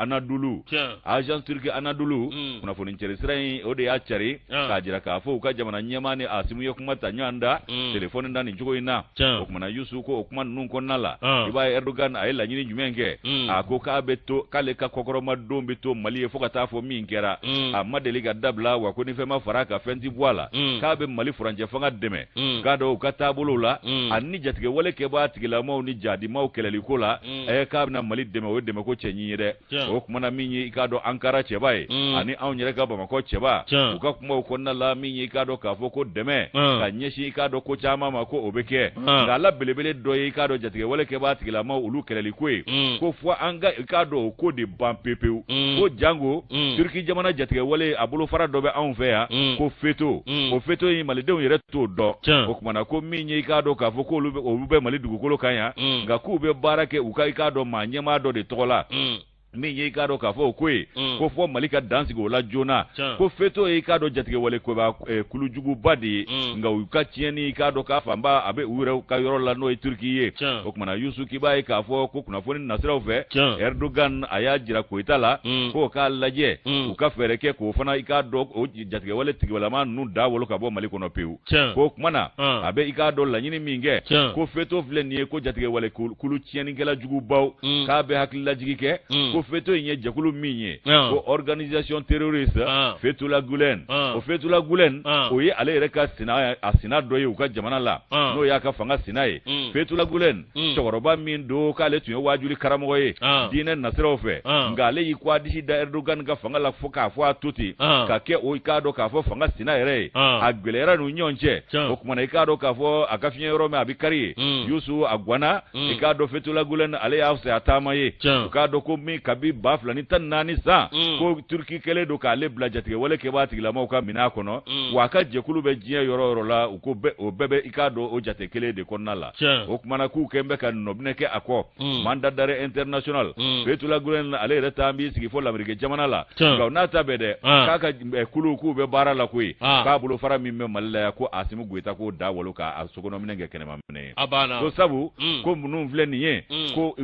Anadolu, agence turque Anadolu kunnafoni cɛrin sira in, o de y'a cari k'a jira k'a fɔ u ka jamana ɲɛmaa ni Asimi ye kuma ta ɲɔgɔn da telefɔni da nin cogo in na. O kumana Yusu, ko o kuma ninnu kɔnɔna la, i b'a ye Erdogan a ye laɲini jumɛn kɛ? A ko k'a bɛ to k'ale ka kɔkɔrɔmadon bɛ to Mali ye fo ka taa fɔ min kɛra, a ma deli ka dabila, wa ko ni fɛn ma fara a kan fɛn tɛ bɔ a la, k'a bɛ Mali furancɛ fanga dɛmɛ k'a dɔn u ka taabolow la ani jatigɛwale kɛbaa tigilamaw ni jadimaw kɛlɛliko la, k'a bɛna Mali dɛmɛ, o ye dɛmɛko cɛɲi ye dɛ. O kumana min ye i k'a dɔn Ankara cɛba ye ani anw yɛrɛ ka Bamakɔ cɛba, u ka kumaw kɔnɔna la, min ye i k'a dɔn k'a fɔ ko dɛmɛ ka ɲɛsin i k'a dɔn ko caman ma, ko o bɛ kɛ, nka a la belebele dɔ ye i k'a dɔn jatigɛwale kɛbaa tigilamaw olu kɛlɛliko ye, ko fo an ka i k'a dɔn o ko de ban pepewu, ko jango Turki jamana jatigɛwale a bolofara dɔ bɛ anw fɛ yan ko FETO, o FETO in malidenw yɛrɛ t'o dɔn. O kumana ko min ye i k'a dɔn k'a fɔ ko olu bɛ Mali dugukolo kan yan, nka k'u bɛ baara kɛ u ka i k'a dɔn maa ɲɛmaa dɔ de tɔgɔ la, min ye i k'a dɔn k'a fɔ o ko ye, ko fɔ Mali ka dan sigi o la joona, ko FETO ye i k'a dɔn jatigɛwale koba kulujuguba de ye, nka u ka tiɲɛni i k'a dɔn k'a fanba a bɛ u yɛrɛ ka yɔrɔ la n'o ye Turki ye. O kumana Yusu, k'i b'a ye k'a fɔ ko kunnafoni nasiraw fɛ, Erdogan a y'a jira Koyita la k'o k'a lajɛ u ka fɛɛrɛ kɛ k'o fana i k'a dɔn o jatigɛwale tigilama ninnu da wolo ka bɔ Mali kɔnɔ pewu. Ko o kuma na a bɛ i k'a dɔn laɲini min kɛ, ko FETO filɛ nin ye, ko jatigɛwale kulu tiɲɛnikɛla jugubaw, k'a bɛ hakililajigi kɛ, ko FETO in ye jɛkulu min ye, ko organisation terroriste Fethullah Gulen, o Fethullah Gulen o ye ale yɛrɛ ka sina, a sina dɔ ye u ka jamana la, n'o y'a ka fanga sina ye. Fethullah Gulen, cɛkɔrɔba min don k'ale tun ye waajuli karamɔgɔ ye diinɛ nasiraw fɛ, nka ale y'i ko a disi da Erdogan ka fanga la fo k'a fɔ a to ten ka kɛ o i k'a dɔn k'a fɔ fanga sina yɛrɛ ye, a gɛlɛyara n'u ɲɔgɔn cɛ. O kumana i k'a dɔn k'a fɔ a ka fiɲɛ yɔrɔ min a bɛ kari ye, Yusu a gwanna, i k'a dɔn Fethullah Gulen ale y'a fisaya taama ye. U k'a dɔn ko min kabi 2014 san, ko Turki kɛlen don k'ale bila jatigɛwale kɛbaa tigilamaw ka minɛn kɔnɔ, wa a ka jɛkulu bɛ diɲɛ yɔrɔ yɔrɔ la, u ko o bɛɛ bɛ i k'a dɔn o jate kelen de kɔnɔna la. O kumana k'u kɛn bɛ ka nɔbinɛ kɛ a kɔ, mandat d'arrêt international. Fethullah Gulen ale yɛrɛ taa b'i sigi fo Lameriki jamana la, nka n'a ta bɛɛ dɛ, k'a ka kulu k'u bɛ baara la koyi, k'a bolofara min bɛ Mali la yan, ko Asimi Goyita k'o da wolo k'a sokɔnɔminɛ kɛ kɛnɛma minɛ ye. Ko sabu ko minnu filɛ nin ye, ko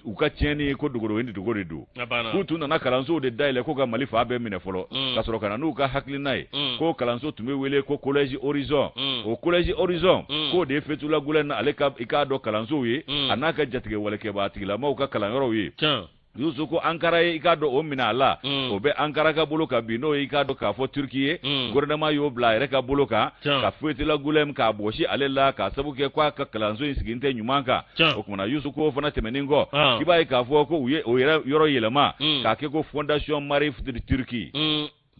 u ka tiɲɛni ko dogodogo ni dogo de don, k'u tun nana kalansow de dayɛlɛ ko ka Mali fan bɛɛ minɛ fɔlɔ, ka sɔrɔ ka na n'u ka hakilina ye, ko kalanso tun bɛ wele ko Collège Horizon. O Collège Horizon, k'o de ye Fethullah Gulen ale ka i k'a dɔn kalansow ye, a n'a ka jatigɛwalekɛbaa tigilamaw ka kalanyɔrɔw ye. Yusu, ko Ankara ye i k'a dɔn o minɛ a la, o bɛ Ankara ka bolo kan bi, n'o ye i k'a dɔn k'a fɔ Turki ye, gouvernement y'o bila a yɛrɛ ka bolo kan, ka Fethullah Gulen k'a bɔsi ale la, k'a sabu kɛ k'a ka kalanso in sigi tɛ ɲuman kan. O kumana Yusu, k'o fana tɛmɛnen kɔ, k'i b'a ye k'a fɔ ko u ye o yɛrɛ yɔrɔ yɛlɛma k'a kɛ ko Fondation Maarif de Turquie.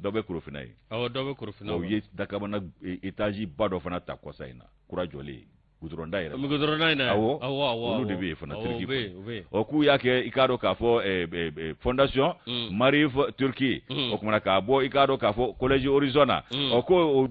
Dɔ bɛ Korofina ye. Awɔ, dɔ bɛ Korofina. U ye dakabana étage ba dɔ fana ta kɔsa in na, kura jɔlen. Goudron da yɛrɛ goudron da in na awɔ awɔ olu de bɛ yen fana Turquie ɔ k'u y'a kɛ i k'a dɔn k'a fɔ fondation Maarif Turquie o kumana k'a bɔ i k'a dɔn k'a fɔ collège Horizon na ɔ ko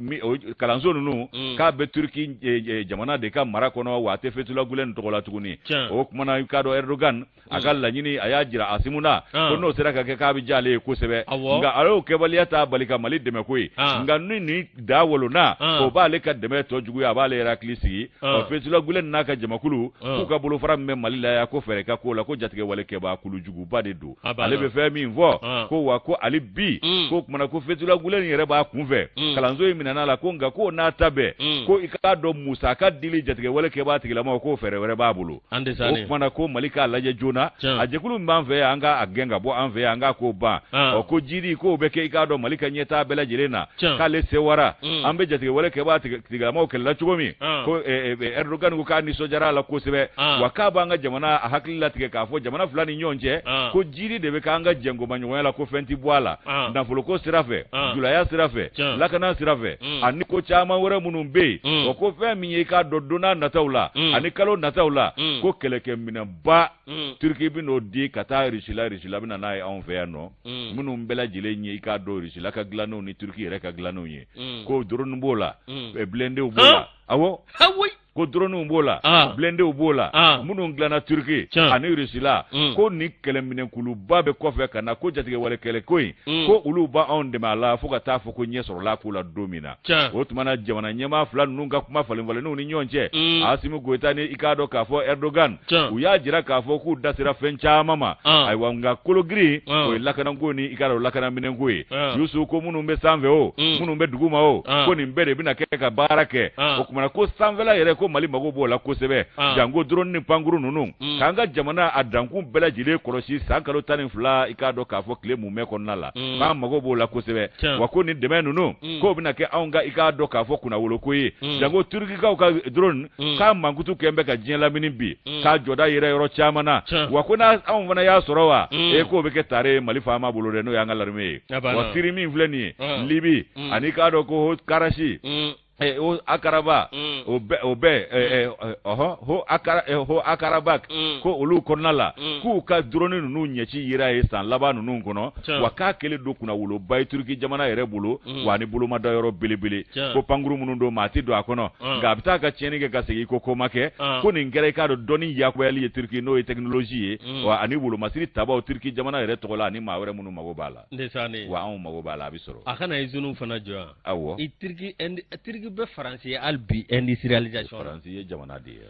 kalanso ninnu k'a bɛ Turquie jamana de ka mara kɔnɔ wa a tɛ Fethullah Gulen tɔgɔ la tuguni o kumana i k'a dɔn Erdogan a ka laɲini a y'a jira Asimu na ko n'o sera ka kɛ k'a bɛ diya ale ye kosɛbɛ nka a y'o kɛbaliya t'a bali ka Mali dɛmɛ koyi nka ni nin da wolonna o b'ale ka dɛmɛ tɔ juguya a b'ale yɛrɛ hakili sigi ɔ Fethullah Gulen n'a ka jamakulu k'u ka bolofara min bɛ Mali la yan ko fɛɛrɛ ka k'o la ko jatigɛwale kɛbaa kulujuguba de don ale bɛ fɛn min fɔ ko wa ko hali bi ko kumana ko Fethullah Gulen yɛrɛ b'a kunfɛ kalanso in minɛna la ko nka k'o n'a ta bɛɛ ko i k'a dɔn musaka dili jatigɛwale kɛbaa tigilamaw k'o fɛɛrɛ wɛrɛ b'a bolo An tɛ sa o kumana ko Mali k'a lajɛ joona a jɛkulu min b'an fɛ yan an k'a gɛn ka bɔ an fɛ yan an k'a ko ban ɔ ko jidi k'o bɛ kɛ i k'a dɔn Mali ka ɲɛtaa bɛɛ lajɛlen na k'ale sewara an bɛ jatigɛwale kɛbaa tigilamaw kɛlɛla cogo min ko Erdogan ko k'a nisɔndiyara a la kosɛbɛ wa k'a b'an ka jamana a hakili latigɛ k'a fɔ jamana fila ni ɲɔgɔn cɛ ko jidi de bɛ k'an ka jɛnkomaɲɔgɔnya la ko fɛn tɛ bɔ a la nafoloko sira fɛ julaya sira fɛ lakana sira fɛ ani ko caman wɛrɛ minnu bɛ yen o ko fɛn min ye i k'a dɔn don nataw la ani kalo nataw la ko kɛlɛkɛminɛnba Turquie bɛ n'o di ka taa Russie la Russie la bɛ na n'a ye anw fɛ yan nɔ minnu bɛɛ lajɛlen ye i k'a dɔn Russie la ka dilannenw ni Turquie yɛrɛ ka dilannenw ye ko drone b'o la blindéw b'o la awɔ ko droniw b'o la ah. blindéw b'o la ah. minnu dilanna Turquie ani Russie la mm. ko nin kɛlɛminɛnkuluba bɛ kɔfɛ ka na ko jatigɛwale kɛlɛ ko in mm. ko olu b'anw dɛmɛ a la fo ka taa fɔ ko ɲɛ sɔrɔla ko la don min na o tuma na jamana ɲɛmaa fila ninnu ka kuma falenfalenniw ni ɲɔgɔn cɛ mm. Asimi Goyita ni i k'a dɔn k'a fɔ Erdogan u y'a jira k'a fɔ k'u da sera fɛn caman ma ah. ayiwa nka kologirin o ye lakanako ni i k'a dɔn lakanaminɛnko ye Yusu ko minnu bɛ sanfɛ o minnu bɛ duguma o ko nin bɛɛ de bɛna kɛ ka baara kɛ o kumana ko sanfɛla yɛrɛ ko Mali mago b'o la kosɛbɛ ah. janko drone ni pankuru ninnu mm. k'an ka jamana a dankun bɛɛ lajɛlen kɔlɔsi san kalo 12 i k'a dɔn k'a fɔ tile mumɛ kɔnɔna la mm. k'an mago b'o la kosɛbɛ wa ko nin dɛmɛ ninnu mm. k'o bɛna kɛ anw ka i k'a dɔn k'a fɔ kunnawoloko ye janko turukikaw ka drone k'a mankutu kɛn bɛ ka diɲɛ lamini bi k'a jɔda yera yɔrɔ caman na wa ko n'anw fana y'a sɔrɔ wa e k'o bɛ kɛ tare ye Mali faama bolo dɛ n'o y'an ka l'armée ye wa Siri min filɛ nin ye Libi ani k'a dɔn ko Karasi o Haut-Karabakh o bɛɛ ɔhɔ Haut-Karabakh ko olu kɔnɔna la k'u ka drone ninnu ɲɛci yera ye san laban ninnu kɔnɔ wa k'a kɛlen don kunnawoloba ye Turki jamana yɛrɛ bolo wa ni bolomada yɔrɔ belebele ko pankuru minnu don maa tɛ don a kɔnɔ nka a bɛ taa ka tiɲɛni kɛ ka segin ko ko ma kɛ ko nin kɛra i k'a dɔn dɔnni yakuyali ye Turki n'o ye technologie ye wa ani wolomasiri tabaw Turki jamana yɛrɛ tɔgɔ la ani maa wɛrɛ minnu mago b'a la wa anw mago b'a la a bɛ sɔrɔ a kana usine fana jɔ yan awɔ i Turki Turki bɛ Faransi ye hali bi industrialisation Faransi ye jamana de ye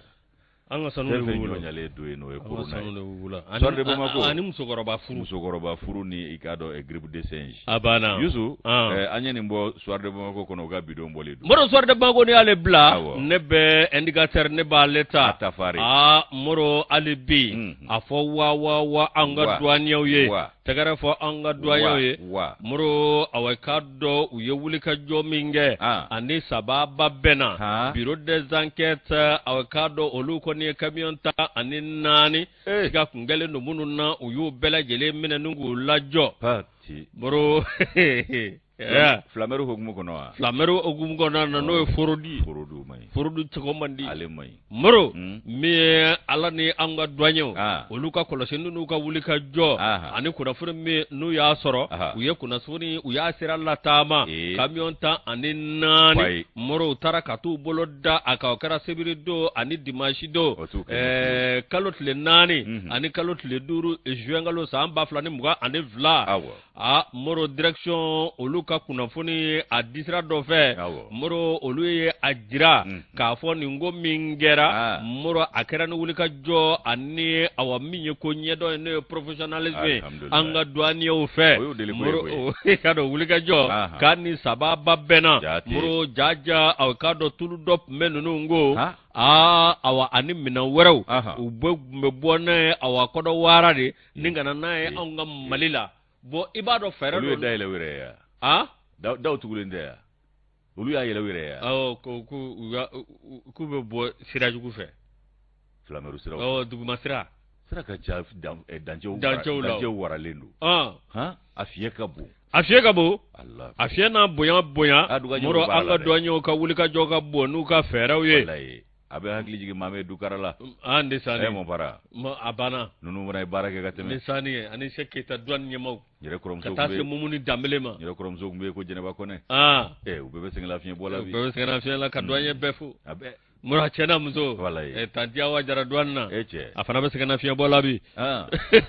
an ka sanu de b'u bolo ɲalen don yen n'o ye corona ye sanu de b'u bolo Soir de Bamako ani musokɔrɔba furu musokɔrɔba furu ni i k'a dɔn griffe de singe a banna Yusu an ye nin bɔ Soir de Bamako kɔnɔ u ka bidon bɔlen don Moro Soir de Bamako ni y'ale bila ne bɛ indicateur ne b'ale ta a ta fari aa Moro hali bi a fɔ wa wa wa an ka douaniers ye tɛgɛrɛ fɔ an ka douaniers ye Moro awa k'a dɔn u ye wulikajɔ min kɛ ani sababa bɛnna bureau des enquêtes awa k'a dɔn olu kɔni ye camion 14 siga kun kɛlen don minnu na u y'u bɛɛ lajɛlen minɛ ni k'u lajɔ Moro Flamɛriw hukumu kɔnɔ wa? Flamɛriw hukumu kɔnɔna na n'o ye fraude ye. Fraude man ɲi. Fraude cogo man di. Ale man ɲi. Moro min ye Ala ni an ka douaniers olu ka kɔlɔsili n'u ka wulikajɔ ani kunnafoni min n'u y'a sɔrɔ u ye kunnafoni u y'a sira lataama camion 14 Moro u taara ka t'u bolo da a kan o kɛra sibiri don ani dimanche don kalo tile 4 ani kalo tile 5 juin kalo san 2022. Aa Moro direction olu ka kunnafoni a disira dɔ fɛ Moro olu ye a jira k'a fɔ nin ko min kɛra Moro a kɛra ni wulikajɔ ani awa min ye ko ɲɛdɔn ye n'o ye professionnalisme ye an ka douaniers fɛ Moro i k'a dɔn wulikajɔ k'a ni sababa bɛnna Moro jaja aw k'a dɔn tulu dɔ tun bɛ ninnu ko aa awa ani minɛn wɛrɛw u bɛ bɔ n'a ye awa Kɔnɔwara de ni ka na n'a ye anw ka Mali la bon i b'a dɔn fɛɛrɛ olu ye da yɛlɛ u yɛrɛ ye wa daw tugulen tɛ yan olu y'a yɛlɛ u yɛrɛ ye awɔ ko ko u ka k'u bɛ bɔ sira jugu fɛ filamɛru siraw awɔ duguma sira sira ka ca dancɛw dancɛw la dancɛw waralen don han a fiɲɛ ka bon a fiɲɛ ka bon a fiɲɛ n'a bonya bonya Moro an ka douaniers ka wulikajɔ ka bon n'u ka fɛɛrɛw ye. A bɛ hakili jigin Mame Dukara la. An de sani. Eh mon para. A banna. Ninnu fana ye baara kɛ ka tɛmɛ. Ne sani ye ani Sɛki Keyita douane ɲɛmaaw. Yɛrɛ kɔrɔmuso ka taa se Mumuni Danbele ma. Yɛrɛ kɔrɔmuso tun bɛ yen ko Jɛnɛba Kɔnɛ. Aa. Ɛ u bɛɛ bɛ sɛgɛnlafiɲɛbɔ la bi. U bɛɛ bɛ sɛgɛnlafiɲɛ la ka douanier bɛɛ fo. A bɛɛ. Mura cɛ n'a muso. Walayi. Ɛ tanti Awa Jara douane na. E cɛ. A fana bɛ sɛgɛnnafiɲɛbɔ la bi. Ah.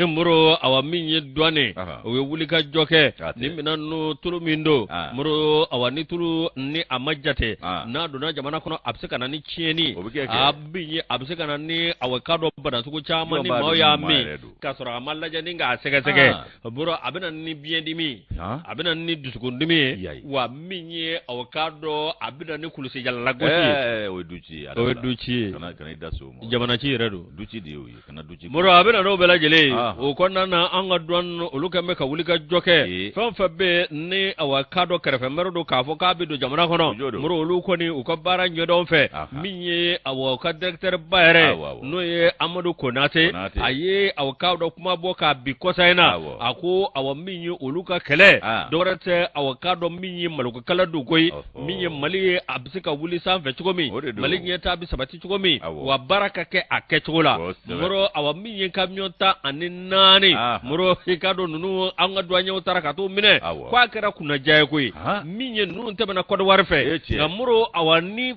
Moro awa min ye douane Aha. o ye wulikajɔ kɛ A tɛ. ni minɛn ninnu tulu min don Ah. Moro awa ni tulu ni a ma jate Ah. n'a donna jamana kɔnɔ a bɛ se ka na ni tiɲɛni O bɛ kɛ kɛ. a min ye a bɛ se ka na ni awa k'a dɔn bana sugu caman Jɔn ni b'a maaw dɔn y'a ni maa min yɛrɛ don. k'a sɔrɔ a ma lajɛ ni k'a sɛgɛsɛgɛ Ah. Moro a bɛ na ni biyɛndimi ye Ah. a bɛ na ni dusukundimi ye Yayi. wa min ye awa k'a dɔn a bɛ na ni kulusijalalagosi ye Ɛɛ o ye du ci ye. o ye du ci ye Kana kana i da so o ma. jamana ci yɛrɛ don Du ci de y'o ye kana du ci. Moro a bɛ na n'o bɛɛ lajɛlen ye Ah. o kɔnɔna na an ka douane olu kɛn bɛ ka wuli ka jɔ kɛ Ee. fɛn o fɛn bɛ yen ni awa k'a dɔn kɛrɛfɛmɛri don k'a fɔ k'a bɛ don jamana O jo kɔnɔ don. Moro olu kɔni u ka baara ɲɛdɔn fɛ Aha. min ye awa u ka directeur ba yɛrɛ Awɔ, awɔ. n'o ye Amadu Konate Konate. a ye awa k'a dɔn kuma bɔ k'a bi kɔsa in na Awɔ. a ko awa min ye olu ka kɛlɛ Ah. dɔwɛrɛ tɛ awa k'a dɔn min ye malokokɛlɛ don koyi Ɔhɔ. min ye Mali ye a bɛ se ka wuli sanfɛ cogo min O de don. Mali ɲɛtaa bɛ sabati cogo min Awɔ. wa baara ka kɛ a kɛcogo la Kosɛbɛ. Moro awa min ye camion 14 Ah. Moro i k'a dɔn ninnu an ka douaniers taara ka t'u minɛ Awɔ. k'a kɛra kunnaja ye koyi Ah. min ye ninnu tɛmɛna Côte d'Ivoire fɛ E cɛ. nka Moro awa ni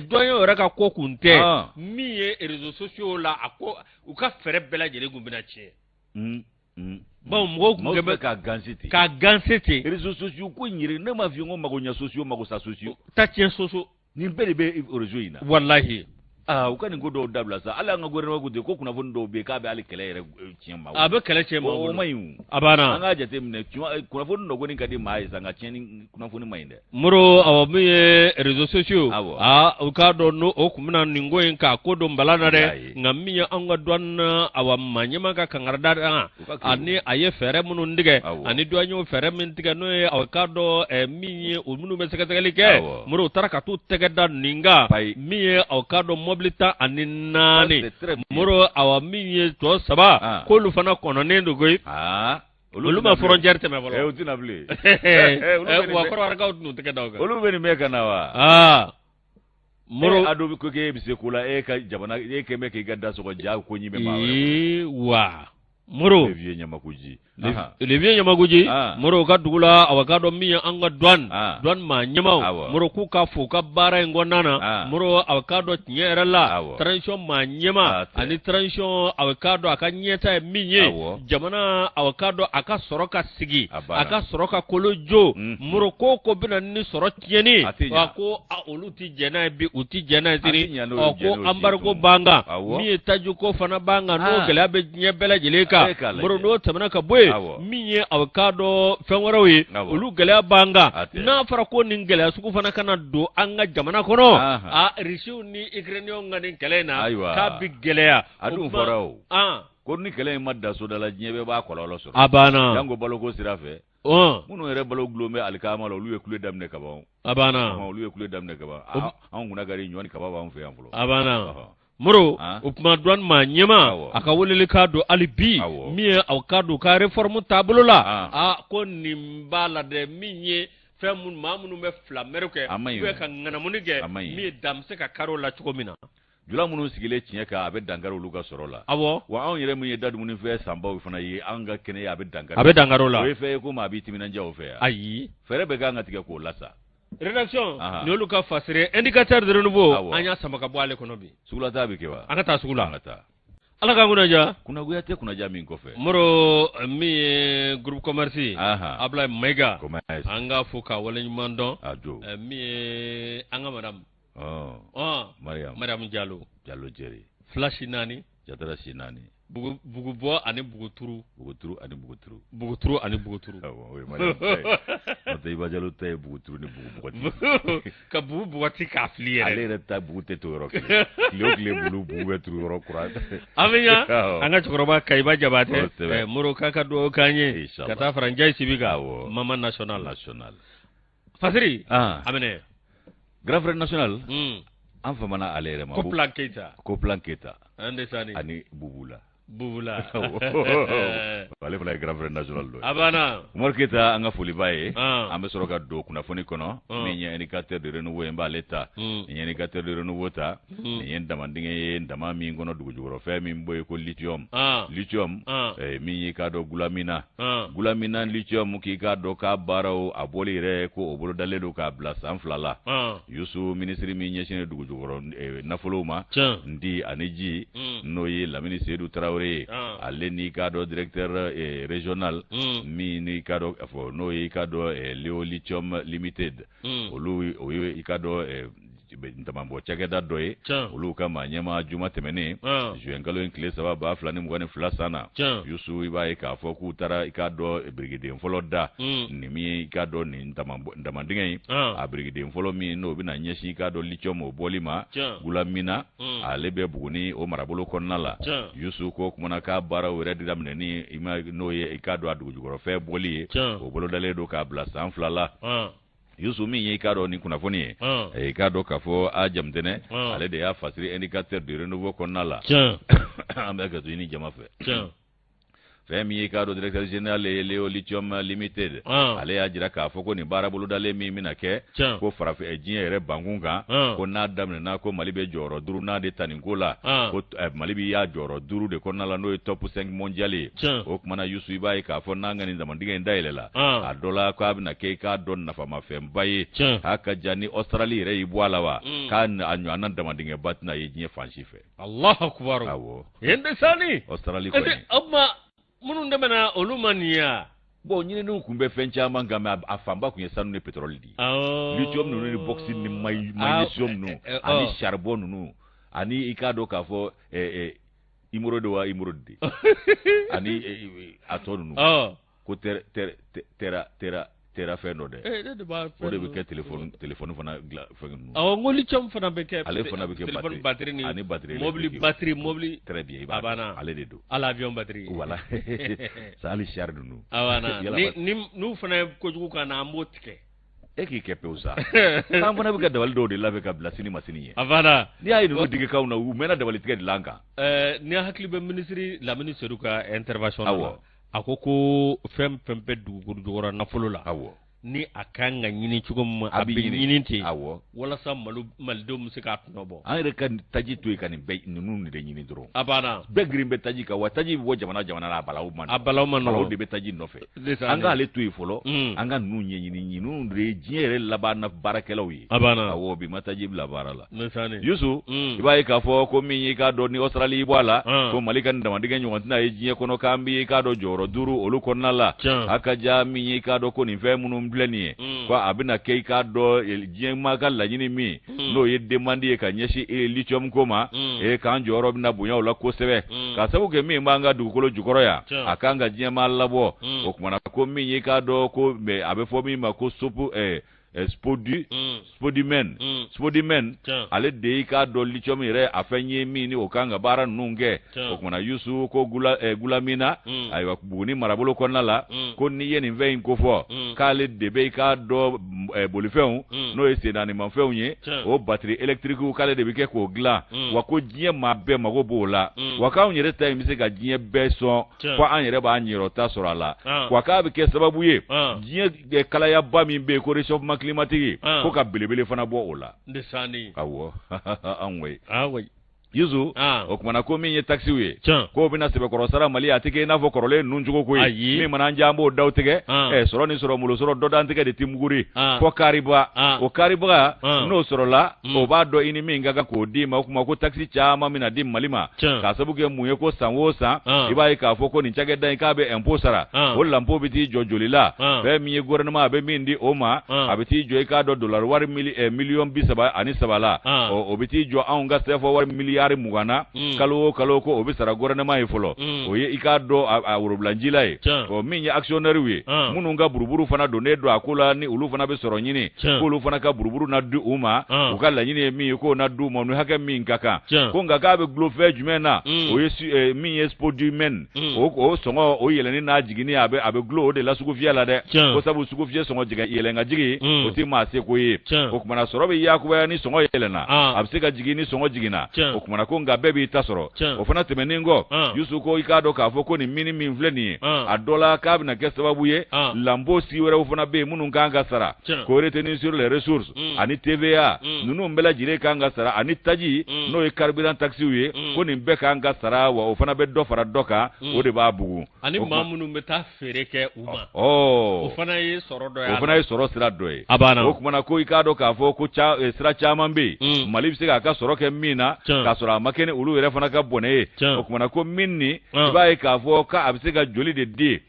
douaniers yɛrɛ ka ko kun tɛ Ah. min ye réseaux sociaux la a ko u ka fɛɛrɛ bɛɛ lajɛlen kun bɛna tiɲɛ bawo mɔgɔw kun Maaw kɛ bɛ bɛ k'a ganse ten. k'a ganse ten Réseaux sociaux ko in yɛrɛ ne m'a f'i ye n ko mago ɲɛ sociaux mago sa sociaux. ta tiɲɛ soso Nin bɛɛ de bɛ réseau in na. walahi Aa u ka nin ko dɔw dabila sa hali an ka gouvernement ko ten ko kunnafoni dɔw bɛ yen k'a bɛ hali kɛlɛ yɛrɛ tiɲɛ maaw. a bɛ kɛlɛ tiɲɛ maaw o bolo man ɲi o. a banna An k'a jateminɛ tiɲɛ kunnafoni dɔ kɔni ka di maa ye sa nka tiɲɛni kunnafoni man ɲi dɛ. Moro awa min ye réseaux sociaux Awɔ. aa u k'a dɔn n'o o kun bɛna nin ko in k'a ko don bala na dɛ Y'a ye. nka min ye anw ka douane na awa maa ɲɛmaa ka kankarida kan U ka kɛ ani a ye fɛɛrɛ minnu tigɛ Awɔ. ani douaniers fɛɛrɛ min tigɛ n'o ye awa k'a dɔn min ye o minnu bɛ sɛgɛsɛgɛli kɛ Awɔ. Moro u taara ka t'u tɛgɛ da nin kan Payi. min ye aw k'a dɔn mɔbili 14 Ça, c'est très bien. Moro awa min ye tɔ saba Ah. k'olu fana kɔnɔnen don koyi Aa olu ma frontière tɛmɛ Eh, fɔlɔ u tɛna bilen. Eh, olu bɛ nin wa bɛɛ- kɔrɔwarikaw tɛn'u tɛgɛ da o kan Olu bɛ nin bɛɛ ka na wa. aa Moro Moro a dɔ bɛ ko k'e bɛ se ko la e ka jamana e kɛn bɛ k'i ka da sɔgɔ ja ko ɲi bɛ maa wɛrɛ. ee wa Moro Le vieux Ɲamakuji. Ahan. le vieux Ɲamakuji Ah. Moro ka dugu la awa k'a dɔn min ye an ka douane Ah. douane maa ɲɛmaaw Awɔ. Moro k'u ka fo u ka baara in kɔnɔna na Ah. Moro awa k'a dɔn tiɲɛ yɛrɛ la Awɔ. transition maa ɲɛmaa Ah, tɛ. ani transition awa k'a dɔn a ka ɲɛta ye min ye Awɔ. jamana awa k'a dɔn a ka sɔrɔ ka sigi A banna. a ka sɔrɔ ka kolo jo Mhm. Moro ko o ko bɛna ni sɔrɔ tiɲɛni A tɛ ɲa. wa ko a, olu ti jɛn n'a ye bi u ti jɛn n'a ye A tɛ sini ɲa n'o ɔ ye, jɛn ko n'o ye embargo tun. b'an kan Awɔ. min ye tajiko fana b'an kan n'o Ah. gɛlɛya bɛ diɲɛ bɛɛ lajɛlen kan E k'a lajɛ. Moro n'o tɛmɛna ka bɔ yen Awɔ. min ye a k'a dɔn fɛn wɛrɛw ye Awɔ. olu gɛlɛya b'an kan A tɛ. n'a fɔra ko nin gɛlɛya sugu fana kana don an ka jamana kɔnɔ Ahan. a Rusiw ni Ukrainiens ka nin kɛlɛ in na Ayiwa. k'a bi gɛlɛya A dun O kuma- fɔra o. An. Ko ni kɛlɛ in ma da soda la diɲɛ bɛɛ b'a kɔlɔlɔ sɔrɔ. a banna Jango baloko sira fɛ. Ɔn, Minnu yɛrɛ balo gulon bɛ alikama la olu ye kule daminɛ kaban. a banna Ɔhɔn, olu ye kule daminɛ kaban. O- Anw kunna ka di ɲɔ ni kaba b'anw fɛ yan fɔlɔ. a banna Ɔhɔn. Moro Ah. o tuma douane maa ɲɛmaa Awɔ. a ka weleli k'a don hali bi Awɔ. min ye aw k'a don u ka réforme taabolo la Ah. a ko nin b'a la dɛ min ye fɛn minnu maa minnu bɛ filamɛri kɛ A man ɲi ou bien o. ka ŋanamuni kɛ A man ɲi. min ye dan bɛ se ka kari o la cogo min na Jula minnu sigilen tiɲɛ kan a bɛ dankari olu ka sɔrɔ la. awɔ Wa anw yɛrɛ min ye da dumunifɛn sanbaw fana ye an ka kɛnɛya a bɛ dankari. a bɛ dankari o la O ye fɛn ye ko maa b'i timinandiya o fɛ yan. ayi Fɛɛrɛ bɛɛ kan ka tigɛ k'o lasa. rédaction Aha. nin y'olu ka fasiri indicateur de renouveau Awɔ. an y'a sama ka bɔ ale kɔnɔ bi Sugulataa bɛ kɛ wa? an ka taa sugu An la ka taa. ala k'an kunna diya Kunnagoya tɛ kunnaja min kɔfɛ. Moro min ye groupe commerce ye Ahan. Ablaye Mayiga Commerce. an k'a fo k'a waleɲuman dɔn A jo. Min ye an ka madame Ɔn. ɔn Mariam. Mariam Diallo Jalo Jeri. fila si naani Jatara si naani. bugu bugubɔ ani buguturu Buguturu ani buguturu. buguturu ani buguturu Awɔ, o ye Mariam ta ye. N'o tɛ Iba Jalo ta ye buguturu ni bugubɔgɔti. ka bugu bugɔti k'a fili Ale yɛrɛ yɛrɛ ta bugu tɛ to yɔrɔ kelen. Tile o tile bulu bugu bɛ turu yɔrɔ kura. an bɛ ɲa Awɔ. an ka cɛkɔrɔba Kayiba Jabatɛ Kosɛbɛ. Moro k'a ka dugawu k'an ye Inshallah. ka taa fara Njayi Sibi kan Awɔ. Mama national National. Fasiri Ah. a minɛ Grand frère national. An famana ale yɛrɛ ma. Koplan Keyita Koplan Keyita. an de sani Ani Bubula. Bubula ale fana ye grand frère national dɔ ye a banna. Umaru Keyita, an ka foli b'a ye. An bɛ sɔrɔ ka don kunnafoni kɔnɔ. Min ye Indicateur de renouveau ye, n b'ale ta. Nin ye Indicateur de renouveau ta, nin ye damandingɛ ye, dama min kɔnɔ dugujukɔrɔfɛn min bɔ yen ko lithium. Lithium min y'i k'a dɔn Gulamina, Gulamina lithium, k'i k'a dɔn k'a baaraw a bɔli yɛrɛ ko o bolodalen don k'a bila san 2 la. Yusu, minisiri min ɲɛsinnen dugujukɔrɔ nafolow ma, ndi ani ji, n'o ye Lamini Seyidu Tarawele ye, ale n'i k'a dɔn directeur régional min n'i k'a dɔn fɔ n'o ye i k'a dɔn Leo Lithium Limited, olu o ye i k'a dɔn ntamanbɔ cakɛda dɔ ye, olu ka maa ɲɛmaa, juma tɛmɛnen juin kalo in tile 3 2022 san na, Yusu, i b'a ye k'a fɔ k'u taara i k'a dɔn birikiden fɔlɔ da nin min ye i k'a dɔn nin damandingɛ in, a birikiden fɔlɔ min n'o bɛna ɲɛsin i k'a dɔn lithium o bɔli ma Gulamina, ale bɛ Buguni o marabolo kɔnɔna la. Yusu, ko kumana k'a baaraw yɛrɛ daminɛni n'o ye i k'a dɔn a dugujukɔrɔfɛn bɔli ye, o bolodalen don k'a bila san 2 la. Yusu, min ye i k'a dɔn nin kunnafoni ye, i k'a dɔn k'a fɔ a Jamutɛnɛ ale de y'a fasiri Indicateur de renouveau kɔnɔna la. An bɛ ka to ɲini jama fɛ. Fɛn min ye i k'a dɔn directeur général ye Leo Lithium Limited, ale y'a jira k'a fɔ ko nin baara bolodalen min bɛna kɛ ko farafin diɲɛ yɛrɛ bankun kan, ko n'a daminɛna, ko Mali bɛ jɔyɔrɔ duurunan de ta nin ko la, ko Mali bɛ y'a jɔyɔrɔ 5 de kɔnɔna la, n'o ye top 5 mondial ye. O kumana Yusu, i b'a ye k'a fɔ n'an ka nin damandingɛ in dayɛlɛla, a dɔ la k'a bɛna kɛ i k'a dɔn nafamafɛnba ye. A ka ja ni Australie yɛrɛ y'i bɔ a la wa, k'a ɲɔgɔnna damandingɛba tɛna ye diɲɛ fan si fɛ. Allahu akbar. Awɔ. Ende sani. Australie kɔni. O tuma minnu tɛmɛna olu ma nin ye wa? Bon, ɲininiw tun bɛ fɛn caman kan, mais a fanba tun ye sanu ni pétrole de ye. Lithium ninnu ni bauxite ni magnésium ninnu ani charbon ninnu ani i k'a dɔn k'a fɔ émeraude wa émeraude de ani a tɔ ninnu ko terra terra terra fɛn dɔ dɛ. Ne de b'a o de bɛ kɛ téléphone téléphone fana dilan fɛn ninnu. Awɔ, n ko lithium fana bɛ kɛ. Ale fana bɛ kɛ téléphone batterie ni ani batterie mobili batterie mobili. Très bien, i b'a dɔn ale de don. Hali avion batterie. Voilà, ça hali char ninnu. A banna, ni ni n'u fana ye kojugu k'an na, an b'o tigɛ. E k'i kɛ pewu sa, an fana bɛ ka dabali dɔw de labɛn ka bila sini ma sini ɲɛ. A banna. N'i y'a ye ninnu digi k'anw na, u mɛnna dabali tigɛ de la an kan. Ni hakili bɛ minisiri Lamini Seyidu ka intervention na. Awɔ. A ko ko fɛn fɛn bɛ dugukolo jukɔrɔ nafolo la. Awɔ. Ni a kan ka ɲini cogo min a bɛ ɲini ten. Awɔ. Walasa malidenw bɛ se k'a tɔnɔ bɔ. An yɛrɛ ka taji to yen ka nin bɛɛ ninnu de ɲini dɔrɔn. A banna. Bɛɛ girin bɛ taji kan wa, taji bɛ bɔ jamana jamana na, a balawu man. A balawu man nɔgɔn. Balawu de bɛ taji nɔfɛ. An k'ale to yen fɔlɔ. An ka ninnu ɲɛɲini, ninnu de ye diɲɛ yɛrɛ laban na baarakɛlaw ye. A banna. Awɔ, bi ma taji bila baara la. Yusu, i b'a ye k'a fɔ ko min y'i k'a dɔn ni Australie bɔ a la, ko Mali ka nin damandingɛ ɲɔgɔn tɛna ye diɲɛ kɔnɔ, k'an bɛ i k'a dɔn jɔyɔrɔ 5 olu kɔnɔna la. A ka ja min y'i k'a dɔn ko nin fɛn minnu filɛ nin ye, ko a bɛna kɛ i k'a dɔn diɲɛ maa ka laɲini min n'o ye demande ye ka ɲɛsin lithium ko ma, e k'an jɔyɔrɔ bɛna bonya o la kosɛbɛ, ka sababu kɛ min b'an ka dugukolo jukɔrɔ yan, a kan ka diɲɛ maa labɔ. O kumana ko min y'i k'a dɔn ko a bɛ fɔ min ma ko sopu spodu spodumène, spodumène ale de y'i k'a dɔn lithium yɛrɛ a fɛn ye min ni o kan ka baara ninnu kɛ. O kumana Yusu, ko Gulamina, ayiwa, Buguni marabolo kɔnɔna la, ko n'i ye nin fɛn in kofɔ, k'ale de bɛ i k'a dɔn bolifɛnw n'o ye sennaanimafɛnw ye, o batterie électrique, k'ale de bɛ kɛ k'o dilan wa, ko diɲɛ maa bɛɛ mago b'o la wa, k'anw yɛrɛ ta in bɛ se ka diɲɛ bɛɛ sɔn, fo an yɛrɛ b'an ɲɛyɔrɔ ta sɔrɔ a la wa, k'a bɛ kɛ sababu ye diɲɛ kalayaba min bɛ yen ko réchauffement climatique, ko ka belebele fana bɔ o la. Awɔ, anw koyi Yusu. O kumana ko min ye taxes ye, k'o bɛna sɛbɛkɔrɔ sara Mali, a tɛ kɛ i n'a fɔ kɔrɔlen ninnu cogo koyi. Min mana an diya, an b'o daw tigɛ. Sɔrɔ ni sɔrɔ malo sɔrɔ dɔ dan tigɛ de tɛ muguri fɔ kariba. O karibaga n'o sɔrɔla, o b'a dɔn i ni min ka kan k'o d'i ma. O kuma ko taxe caman bɛna di Mali ma, k'a sababu kɛ mun ye? Ko san o san, i b'a ye k'a fɔ ko nin cakɛda in k'a bɛ impôt sara. O l'impôt bɛ t'i jɔ joli la? Fɛn min ye gouvernement a bɛ min di o ma, a bɛ t'i jɔ i k'a dɔn dollar wari miliyɔn 33 la. O bɛ t'i jɔ anw ka CFA wari miliyari 20 na kalo o kalo, ko o bɛ sara gouvernement ye fɔlɔ. O ye i k'a dɔn a worobilanjila ye. Ɔ, min ye actionnaire ye, minnu ka buruburu fana donnen don a ko la, ni olu fana bɛ sɔrɔ ɲini, k'olu fana ka buruburu na di u ma. U ka laɲini ye min ye, k'o na di u ma ni hakɛ min ka kan. Ko nka k'a bɛ dulon fɛn jumɛn na? O ye min ye spodumène, o sɔngɔ o yɛlɛnni n'a jiginni, a bɛ dulon o de la sugufiyɛ la dɛ. Ko sabu sugufiyɛ sɔngɔ yɛlɛn ka jigin, o tɛ maa seko ye. O kumana sɔrɔ bɛ yakubaya ni sɔngɔ yɛlɛnna, a bɛ se ka jigin ni sɔngɔ jiginna. O kumana ko nka bɛɛ b'i ta sɔrɔ. O fana tɛmɛnen kɔ, Yusu ko i k'a dɔn k'a fɔ ko nin mine min filɛ nin ye, a dɔ la k'a bɛna kɛ sababu ye, lanpo si wɛrɛw fana bɛ yen minnu kan ka sara, ko retenue sur les ressources ani TVA, ninnu bɛɛ lajɛlen kan ka sara, ani taji n'o ye carburant taxes ye, ko nin bɛɛ kan ka sara, wa o fana bɛ dɔ fara dɔ kan, o de b'a bugun. Ani maa minnu bɛ taa feere kɛ u ma, o fana ye sɔrɔ dɔ ye, o fana ye sɔrɔ sira dɔ ye. A banna. O kumana ko i k'a dɔn k'a fɔ ko sira caman bɛ yen Mali bɛ se k'a ka sɔrɔ kɛ min na k'a sɔrɔ a ma kɛ ni olu yɛrɛ fana ka bɔnɛ ye. O kumana ko mine nin, i b'a ye k'a fɔ k'a bɛ se ka joli de di,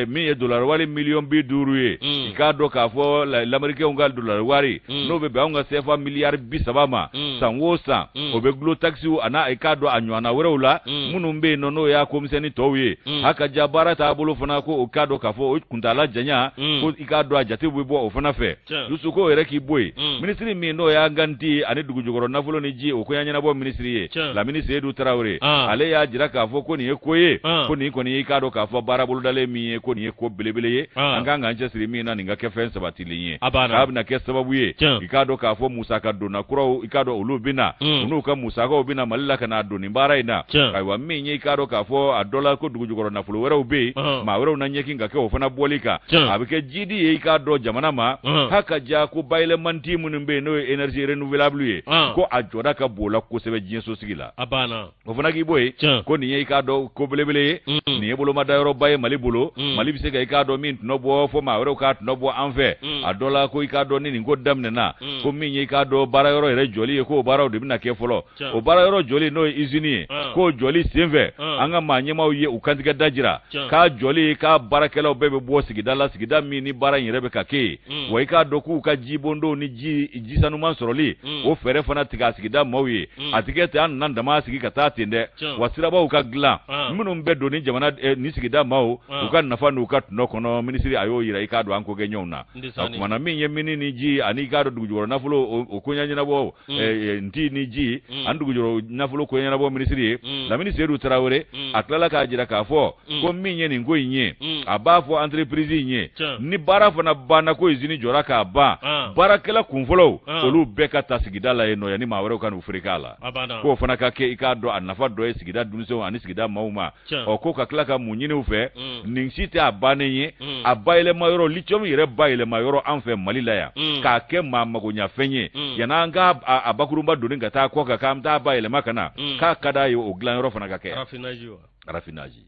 min ye dolari wari miliyɔn 50 ye. I k'a dɔn k'a fɔ lamerikɛnw ka dolari wari, n'o bɛ bɛn anw ka CFA miliyari 30 ma san o san, o bɛ dulon takisiw a n'a i k'a dɔn a ɲɔgɔnna wɛrɛw la minnu bɛ yen nɔ, n'o y'a komisɛnnin tɔw ye. Ha ka ja baara taabolo fana, ko o k'a dɔn k'a fɔ o kuntaala janya, ko i k'a dɔn a jate bɛ bɔ o fana fɛ. Yusu ko yɛrɛ k'i bɔ yen, minisiri min n'o y'an ka nti ani dugujukɔrɔ nafolo ni ji o koɲa ɲɛnabɔ minisiri ye, Lamini Seyidu Tarawele, ale y'a jira k'a fɔ ko nin ye ko ye, ko nin kɔni i k'a dɔn k'a fɔ baara bolodalen min ye, ko nin ye ko belebele ye, an kan k'an cɛsiri min na nin ka kɛ fɛn sabatilen ye, k'a bɛna kɛ sababu ye, i k'a dɔn k'a fɔ musaka donna kuraw, i k'a dɔn olu bɛ na, u n'u ka musakaw bɛ na Mali la ka na don nin baara in na. Ayiwa, min ye i k'a dɔn k'a fɔ a dɔ la ko dugujukɔrɔ nafolo wɛrɛw bɛ yen, maa wɛrɛw na ɲɛkin ka kɛ o fana bɔli kan, a bɛ kɛ jidi ye i k'a dɔn jamana ma. Ha ka ja ko bayɛlɛmanti minnu bɛ yen, n'o ye énergie renouvelable ye, ko a jɔda ka bon o la kosɛbɛ diɲɛ sosigi la. O fana k'i bɔ yen, ko nin ye i k'a dɔn ko belebele ye, nin ye bolomadayɔrɔba ye Mali bolo. Mali bɛ se ka i k'a dɔn min tɔnɔ bɔ fo maa wɛrɛw k'a tɔnɔ bɔ an fɛ. A dɔ la ko i k'a dɔn ni nin ko daminɛna, ko min ye i k'a dɔn baara yɔrɔ yɛrɛ jɔli ye, k'o baaraw de bɛna kɛ fɔlɔ. O baara yɔrɔ jɔli, n'o ye usine ye, k'o jɔli senfɛ, an ka maa ɲɛmaaw ye u kantigɛ da jira k'a jɔli k'a baarakɛlaw bɛɛ bɛ bɔ sigida la, sigida min ni baara in yɛrɛ bɛ ka kɛ yen. Wa i k'a dɔn k'u ka jibondonw ni ji sanuman sɔrɔli, o fɛɛrɛ fana tigɛ a sigida maaw ye. A tɛ kɛ ten an nana dama sigi ka taa ten dɛ, wa sirabaw ka dilan minnu bɛ don ni jamana ni sigida maaw u ka nafa n'u ka tɔnɔ kɔnɔ. Minisiri a y'o jira i k'a dɔn an kokɛɲɔgɔnw na. O kumana min ye mine ni ji ani i k'a dɔn dugujukɔrɔ nafolo o koɲa ɲɛnabɔ, nti ni ji ani dugujukɔrɔ nafolo koɲa ɲɛnabɔ minisiri ye, Lamini Seyidu Tarawele, a tilala k'a jira k'a fɔ ko min ye nin ko in ye, a b'a fɔ entreprise in ye, ni baara fana banna, ko usine jɔra k'a ban, baarakɛla kunfɔlɔw olu bɛɛ ka ta sigida la yen nɔ, yanni maa wɛrɛw ka n'u fereke a la, k'o fana ka kɛ i k'a dɔn a nafa dɔ ye sigida denmisɛnw ani sigida maaw ma. Ɔ ko ka tila ka mun ɲini u fɛ? Nin si tɛ a bannen ye. A bayɛlɛma yɔrɔ, lithium yɛrɛ bayɛlɛma yɔrɔ an fɛ Mali la yan, k'a kɛ maa magoɲafɛn ye, yan'an ka a bakurunba doni ka taa kɔ kan k'an bɛ taa bayɛlɛma ka na, k'a ka d'a ye o dilan yɔrɔ fana ka kɛ raffinage,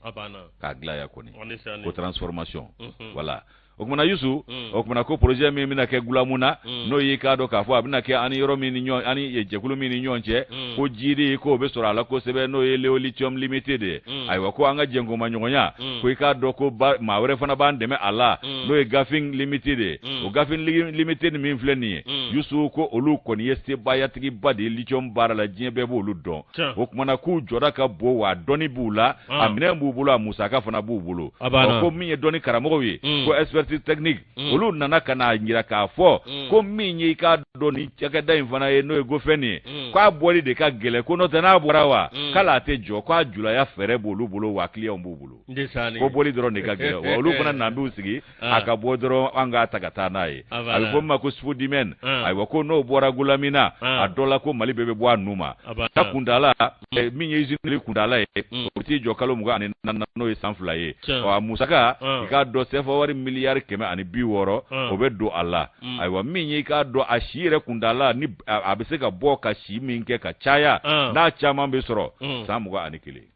k'a dilan yan kɔni, ko transformation, voilà. O kumana Yusu, o kumana ko projet min bɛna kɛ Gulamu na, n'o y'i k'a dɔn k'a fɔ a bɛna kɛ ani yɔrɔ min ni ɲɔgɔn ani jɛkulu min ni ɲɔgɔn cɛ, ko jiri k'o bɛ sɔrɔ a la kosɛbɛ, n'o ye Leo Lithium Limited ye. Ayiwa, ko an ka jɛnkomaɲɔgɔnya, ko i k'a dɔn ko maa wɛrɛ fana b'an dɛmɛ a la, n'o ye Gafin Limited ye. O Gafin Limited min filɛ nin ye, Yusu, ko olu kɔni ye sebaayatigiba de ye lithium baara la, diɲɛ bɛɛ b'olu dɔn. O kumana k'u jɔda ka bon, wa dɔnni b'u la, a minɛn b'u bolo, a musaka fana b'u bolo. Ko min ye dɔnni karamɔgɔw ye, ko expertise technique, olu nana ka n'a jira k'a fɔ ko min ye i k'a dɔn ni cakɛda in fana ye, n'o ye Gofɛn ye, k'a bɔli de ka gɛlɛn, ko n'o tɛ n'a bɔra wa k'ale a tɛ jɔ, k'a julaya fɛɛrɛ b'olu bolo, wa clients b'u bolo, ko bɔli dɔrɔn de ka gɛlɛn, wa olu fana n'an b'u sigi a ka bɔ dɔrɔn, an k'a ta ka taa n'a ye. A bɛ fɔ min ma ko spodumène. Ayiwa, ko n'o bɔra Goulamina, a dɔ la ko Mali bɛɛ bɛ bɔ a nu ma. A kuntaala min ye usine kuntaala ye, o bɛ t'i jɔ kalo 24, n'o ye san 2 ye. Ɔ a musaka, i k'a dɔn CFA wari miliyari 160, o bɛ don a la. Ayiwa, min ye i k'a dɔn a si yɛrɛ kuntaala ni a bɛ se ka bɔ ka si min kɛ ka caya, n'a caman bɛ sɔrɔ san 21.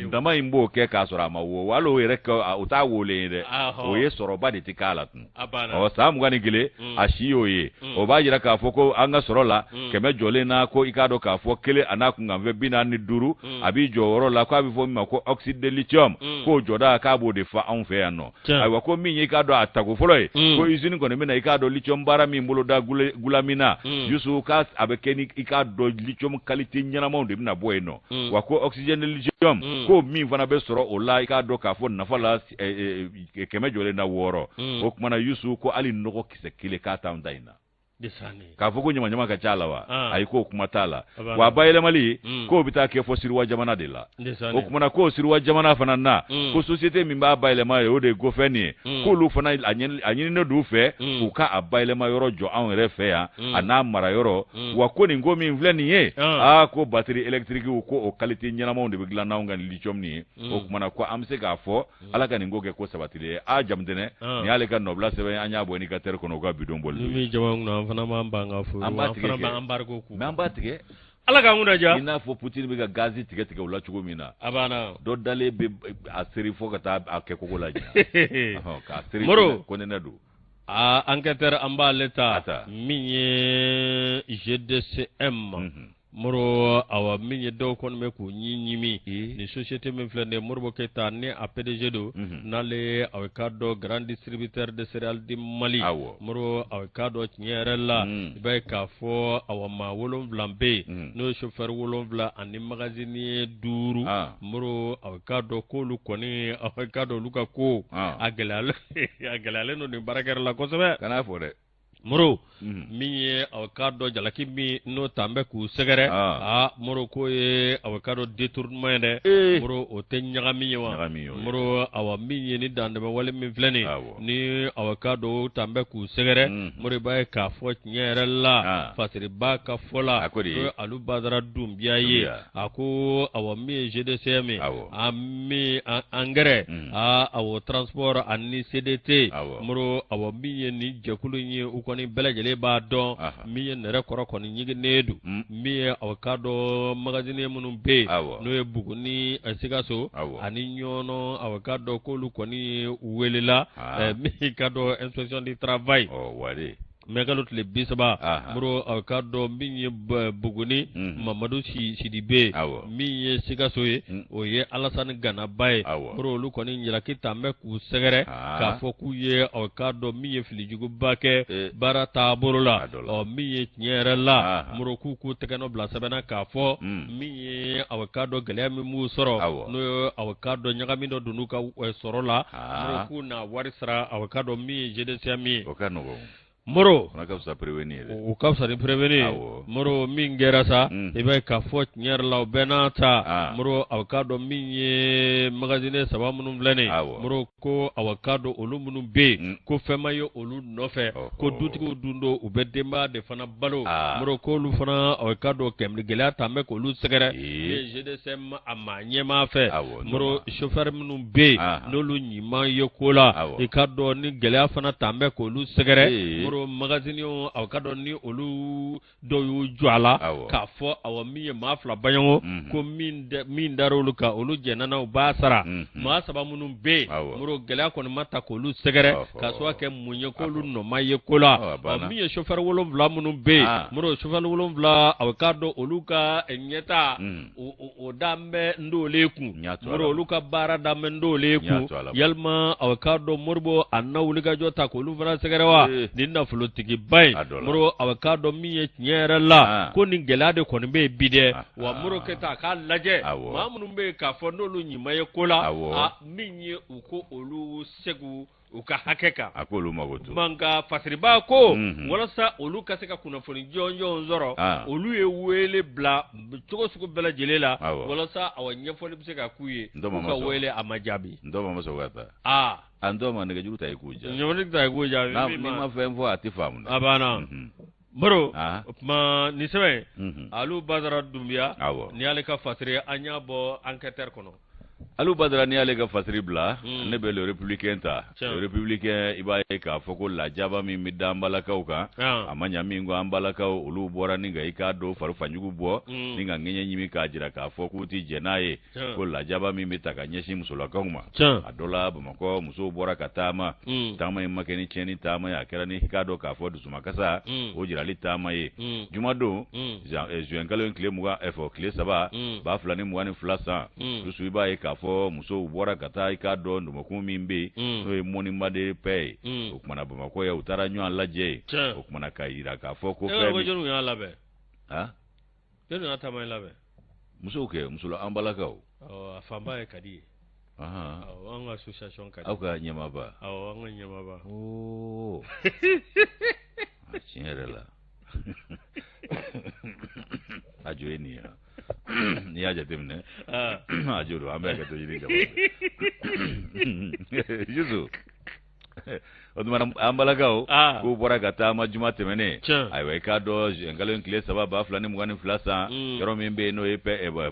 Dama in b'o kɛ k'a sɔrɔ a ma wo, hali o yɛrɛ o t'a wolen ye dɛ, o ye sɔrɔba de tɛ k'a la tun. Ɔ san 21, a si y'o ye. O b'a jira k'a fɔ ko an ka sɔrɔ la, kɛmɛ jɔlen na, ko i k'a dɔn k'a fɔ kelen a n'a kunkanfɛn 45, a b'i jɔ o yɔrɔ la, k'a bɛ fɔ min ma ko oxyde de lithium, k'o jɔda k'a b'o de fa anw fɛ yan nɔ. Ayiwa, ko min ye i k'a dɔn a tako fɔlɔ ye, ko usine kɔni bɛna i k'a dɔn lithium baara min boloda Goulamina, Yusu, k'a a bɛ kɛ ni i k'a dɔn lithium qualité ɲɛnamaw de bɛna bɔ yen nɔ. Wa ko oxygène de lithium, ko min fana bɛ sɔrɔ o la, i k'a dɔn k'a fɔ nafa la kɛmɛ jɔlen na wɔɔrɔ. O kumana Yusu, ko hali nɔgɔ kisɛ kelen k'a t'anw ta in na. K'a fɔ ko ɲamaɲama ka ca la wa ah. ayi k'o kuma t'a la wa a bayɛlɛmali mm. k'o bɛ taa kɛ fɔ siniwa jamana de la o kumana k'o siniwa jamana fana na mm. ko société min b'a bayɛlɛma ye o de ye Gofɛn ye mm. k'olu fana a ɲininen d'u fɛ u ka a bayɛlɛma yɔrɔ jɔ anw yɛrɛ fɛ yan a n'a mara yɔrɔ wa ko nin ko min filɛ nin ye aa ko batterie électrique ko o qualité ɲɛnamaw de bɛ dilan n'anw ka lithium nin ye o kumana ko an bɛ se k'a fɔ ala ka nin ko kɛ ko sabatilen ye aa Jamutɛnɛ nin y'ale ka nɔbila sɛbɛn an y'a bɔ Indicateur kɔnɔ u ka bidon bɔli ni min jama kunna an fana b'an ban ka fo an b'a tigɛ kɛ embargo k'u mais an b'a tigɛ ala k'an kunna diya i n'a fɔ Poutine bɛ ka gazi tigɛ tigɛ u la cogo min na a banna dɔ dalen bɛ a seri fo ka taa a kɛ kogo la ɲina k'a seri ko nɛnɛ don aa enquêteur an b'ale ta min ye GDCM Moro awa min ye dɔw kɔni bɛ k'u ɲi ɲimi ni société min filɛ nin ye Modibo Keyita ni a PDG don n'ale aw k'a dɔn grand distributeur de céréales du Mali Moro aw k'a dɔn tiɲɛ yɛrɛ la i b'a ye k'a fɔ awa maa wolonwula bɛ yen n'o ye chauffeur wolonwula ani magasinier duuru Moro aw k'a dɔn k'olu kɔni aw k'a dɔn olu ka ko a gɛlɛyalen don nin baarakɛyɔrɔ la kosɛbɛ kan'a fɔ dɛ Moro min ye aw k'a dɔn jalaki min n'o t'an bɛ k'u sɛgɛrɛ aa Moro k'o ye aw k'a dɔn détournement ye dɛ Moro o tɛ ɲagami ye wa Moro awa min ye ni dantɛmɛwale min filɛ nin ni aw k'a dɔn o t'an bɛ k'u sɛgɛrɛ Moro i b'a ye k'a fɔ tiɲɛ yɛrɛ la Fasiriba ka fɔ la n'o ye Alu Badara Dunbiya ye a ko awa min ye GDCM ye a min engrais aa awa transport ani CDT Moro awa min ye nin jɛkulu in ye u kɔni bɛɛ lajɛlen b'a dɔn min ye nɛrɛ kɔrɔ kɔni ɲiginnen don min ye aw k'a dɔn magasinier minnu bɛ yen n'o ye Buguni Sikaso ani Ɲɔnɔ aw k'a dɔn k'olu kɔni welela min k'a dɔn inspection du travail mɛkalo tile 30 Moro aw k'a dɔn min ye Buguni Mamadu Sidibe min ye Sikaso ye o ye Alasani Ganaba ye Moro olu kɔni jalaki t'an bɛ k'u sɛgɛrɛ k'a fɔ k'u ye aw k'a dɔn min ye filijuguba kɛ baara taabolo la ɔ min ye tiɲɛ yɛrɛ la Moro k'u k'u tɛgɛnɔ bila sɛbɛn na k'a fɔ min ye aw k'a dɔn gɛlɛya min b'u sɔrɔ n'o ye aw k'a dɔn ɲagami dɔ donn'u ka sɔrɔ la Moro k'u na wari sara aw k'a dɔn min ye GDCM ye o ka nɔgɔn Moro o ka fisa prévenu ye dɛ o ka fisa ni prévenu ye Moro min kɛra sa i b'a ye k'a fɔ tiɲɛ yɛrɛ la o bɛɛ n'a ta Moro aw k'a dɔn min ye magasinier saba minnu filɛ nin ye Moro ko aw k'a dɔn olu minnu bɛ yen ko fɛn ma ye olu nɔfɛ ko dutigiw dun don u bɛ denbaya de fana balo Moro k'olu fana aw k'a dɔn kɛmɛ gɛlɛya t'an bɛ k'olu sɛgɛrɛ GDCM a maa ɲɛmaa fɛ Moro chauffeur minnu bɛ yen n'olu ɲi ma ye ko la i k'a dɔn ni gɛlɛya fana t'an bɛ k'olu sɛgɛrɛ Moro magasinier aw k'a dɔn ni olu dɔw y'u jɔ a la k'a fɔ awa min ye maa fila baɲɔgɔn ko min dara olu kan olu jɛnna n'a u b'a sara maa saba minnu bɛ yen Moro gɛlɛya kɔni ma ta k'olu sɛgɛrɛ k'a sababu kɛ mun ye k'olu nɔ ma ye ko la min ye chauffeur wolonwula minnu bɛ yen Moro chauffeur wolonwula aw k'a dɔn olu ka ɲɛtaa o dan bɛ ndole kun Moro olu ka baara dan bɛ ndole kun yalima aw k'a dɔn Modibo a na wulikajɔ ta k'olu fana sɛgɛrɛ wa nin nafolotigiba in Moro aw k'a dɔn min ye tiɲɛ yɛrɛ la ko nin gɛlɛya de kɔni bɛ yen bi dɛ wa Moro Keyita a k'a lajɛ maa minnu bɛ yen k'a fɔ n'olu ɲi ma ye ko la min ye u ko olu segu u ka hakɛ kan a k'olu mago to nka fasiriba ko walasa olu ka se ka kunnafoni jɔnjɔn sɔrɔ olu ye wele bila cogo sugu bɛɛ lajɛlen la walasa awa ɲɛfɔli bɛ se ka k'u ye u ka wele a ma jaabi n ma sɔn ka taa aa a n ma nɛgɛjuru ta i k'u jaabi nɛgɛjuru ta i k'u jaabi n'i ma fɛn fɔ a tɛ faamu a banna Moro o tuma nin sɛbɛn Alu Badara Dunbiya ni y'ale ka fasiri an y'a bɔ enquêteur kɔnɔ Alu Badara n'i y'ale ka fasiri bila ne bɛ le républicain ta le républicain i b'a ye k'a fɔ ko lajaba min bɛ da an balakaw kan a ma ɲa min kɔ an balakaw olu bɔra ni ka i k'a dɔn farifanjugu bɔ ni ka ŋɛɲɛ ɲimi k'a jira k'a fɔ k'u tɛ jɛn n'a ye ko lajaba min bɛ ta ka ɲɛsin musolakaw ma a dɔ la bamakɔ musow bɔra ka taama mm. taama in ma kɛ ni tiɲɛni taama ye a kɛra ni i k'a dɔn k'a fɔ dusumakasa mm. o jirali taama ye mm. jumadon eh, zuwɛn kalo in tile 20 eh, fɔ tile 3 2022 san dusu i b'a ye k'a fɔ musow bɔra ka taa i k'a dɔn ndomokun min bɛ yen n'o ye monument de paix ye o kumana bamakɔ yan u taara ɲɔgɔn lajɛ yen o kumana k'a jira k'a fɔ ko fɛn min jɔnniw y'a labɛn jɔnni y'a taama in labɛn musow kɛ musola an balakaw a fanba ye kadi ye an ka association kadi aw ka ɲɛmaaba awɔ an ka ɲɛmaaba oo tiɲɛ yɛrɛ la y'a jateminɛ a jo don, an bɛ hakɛto ɲini jama Yusu. O tuma an balakaw k'u bɔra ka taama juma tɛmɛnen, ayiwa, i k'a dɔn juin kalo in tile 3 2022 san, yɔrɔ min bɛ yen n'o ye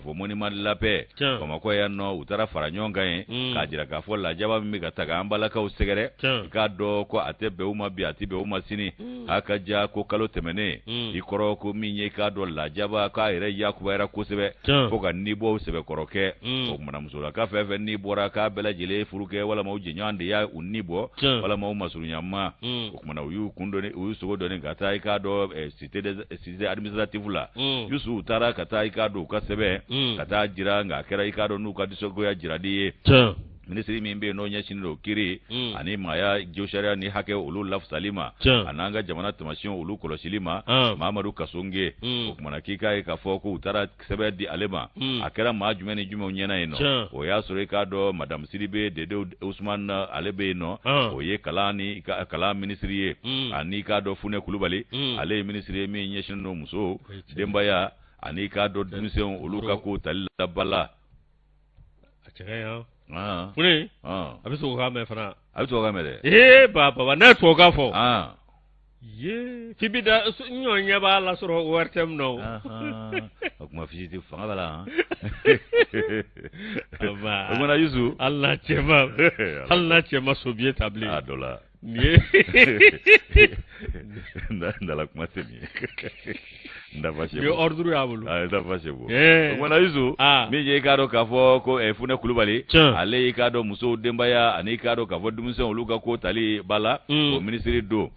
fo monument de la paix Bamakɔ yan nɔ, u taara fara ɲɔgɔn kan yen k'a jira k'a fɔ lajaba min bɛ ka taga an balakaw sɛgɛrɛ, i k'a dɔn ko a tɛ bɛn u ma bi, a tɛ bɛn u ma sini. A ka ja ko kalo tɛmɛnen i kɔrɔ ko min ye, i k'a dɔn lajaba k'a yɛrɛ yakubayara kosɛbɛ fo ka nibɔw sɛbɛkɔrɔ kɛ. O tumana musolaka fɛn fɛn ni bɔra, k'a bɛɛ lajɛlen furu kɛ walima u jɛɲɔgɔn de y'a u ni bɔ walima u masurunyama. O tumana u y'u kun dɔɔni, u y'u sogo dɔɔni ka taa, i k'a dɔn, cité administrative la. Yusu, u taara ka taa, i k'a dɔn, u ka sɛbɛn ka taa jira, nka a kɛra, i k'a dɔn, n'u ka disɔngoya jirali ye. Minisiri min bɛ yen n'o ɲɛsinnen don kiri ani maaya josariya ni hakɛ olu lafasali ma a n'an ka jamana tamasiyɛnw olu kɔlɔsili ma, Mamadu Kasonge, o tumana k'i k'a ye k'a fɔ ko u taara sɛbɛn di ale ma. A kɛra maa jumɛn ni jumɛnw ɲɛna yen nɔ? O y'a sɔrɔ, i k'a dɔn, madamu Sidibe Dede Usumani, ale bɛ yen nɔ, o ye kalan ni kalan minisiri ye, ani i k'a dɔn Funɛ Kulubali, ale ye minisiri ye min ɲɛsinnen don musow, denbaya ani i k'a dɔn denmisɛnw olu ka kow tali la ba la. A cɛ ka ɲi. Funɛ, a bɛ tubabukan mɛn fana. A bɛ tubabukan mɛn dɛ. Ee ba baba, n'a ye tubabukan fɔ. Ye f'i bɛ da n ɲɔ ɲɛ b'a la sɔrɔ ORTM na o. O kuma fisiti fanga b'a la. O kumana Yusu. Hali n'a cɛ ma hali n'a cɛ ma so biye ta bilen. A dɔ la. Nin ye. Ndala kuma tɛ nin ye. Ndafa sebo. Nin ye ordre y'a bolo. Ayi, ndafa sebo. O kumana Yusu. Min ye i k'a dɔn k'a fɔ ko Funɛ Kulubali. Ale y'i k'a dɔn musow, denbaya ani i k'a dɔn k'a fɔ denmisɛnw olu ka ko tali ba la. O minisiri don.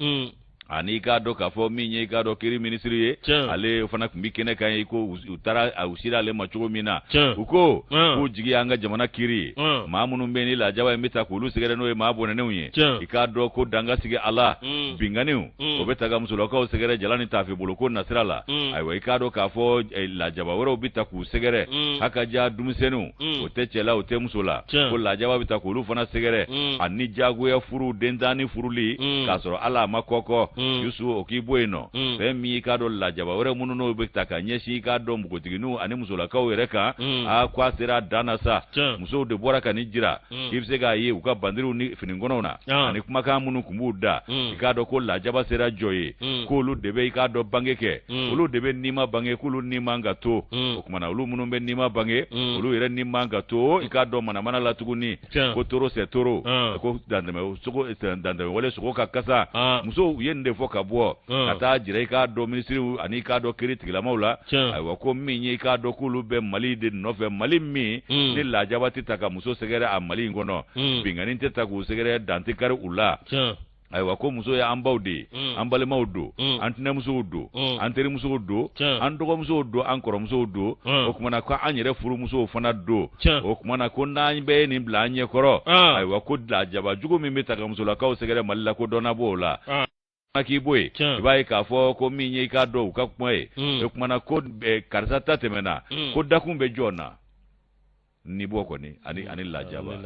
Ani i k'a dɔn k'a fɔ min ye, i k'a dɔn, kiri minisiri ye, ale fana tun bɛ kɛnɛ kan ye. Ko u taara u sera ale ma cogo min na, u ko k'u jigi y'an ka jamana kiri ye. Maa minnu bɛ ni lajaba in bɛ ta k'olu sɛgɛrɛ, n'o ye maa bɔnɛnenw ye, i k'a dɔn ko dan ka sigi a la. Binkanniw o bɛ ta ka musolakaw sɛgɛrɛ jala ni taafe bolo ko nasira la. Ayiwa, i k'a dɔn k'a fɔ lajaba wɛrɛw bɛ ta k'u sɛgɛrɛ, a ka ja denmisɛnninw, o tɛ cɛ la, o tɛ muso la, ko lajaba bɛ ta k'olu fana sɛgɛrɛ, ani jagoya furu, dentanni furuli k'a sɔrɔ ala ma kɔkɔ. Yusu, o k'i bɔ yen nɔ, fɛn min i k'a dɔn lajaba wɛrɛ minnu n'o bɛ ta ka ɲɛsin, i k'a dɔn, npogotigininw ani musolakaw yɛrɛ kan, aa ko a sera a dan na sa. Musow de bɔra ka nin jira k'i bɛ se k'a ye u ka bandiriw ni finikɔnɔw na ani kumakan minnu tun b'u da, i k'a dɔn ko lajaba sera jɔ ye, k'olu de bɛ, i k'a dɔn, bange kɛ, olu de bɛ nima bange, k'olu ni man ka to. O tuma na olu minnu bɛ nima bange, olu yɛrɛ ni man ka to, i k'a dɔn, manamana la tuguni, ko trop c'est trop, ko dantɛmɛ wale sogo ka kasa. Musow u ye nin de fɔ ka bɔ ka taa jira, i k'a dɔn, minisiriw ani i k'a dɔn kiri tigilamaw la. Ayiwa, ko min ye, i k'a dɔn, k'olu bɛ Mali de nɔfɛ, Mali min ni lajaba tɛ ta ka muso sɛgɛrɛ a Mali in kɔnɔ, binkanni tɛ ta k'u sɛgɛrɛ, dan tɛ kari u la. Ayiwa, ko muso ye an baw de ye, an balimaw don, an tɛnɛmusow don, an terimusow don, an dɔgɔmusow don, an kɔrɔmusow don. O tuma na ko an yɛrɛ furumusow fana don. O tuma na ko n'an bɛɛ ye nin bila an ɲɛkɔrɔ, ayiwa, ko lajaba jugu min bɛ ta ka musolakaw sɛgɛrɛ Mali la, ko dɔ na bɔ o la. K'i bɔ yen, i b'a ye k'a fɔ ko min ye, i k'a dɔn, u ka kuma ye. O tuma na ko karisa ta tɛmɛna, ko dakun bɛ jɔn na ni bɔ kɔni ani lajaba?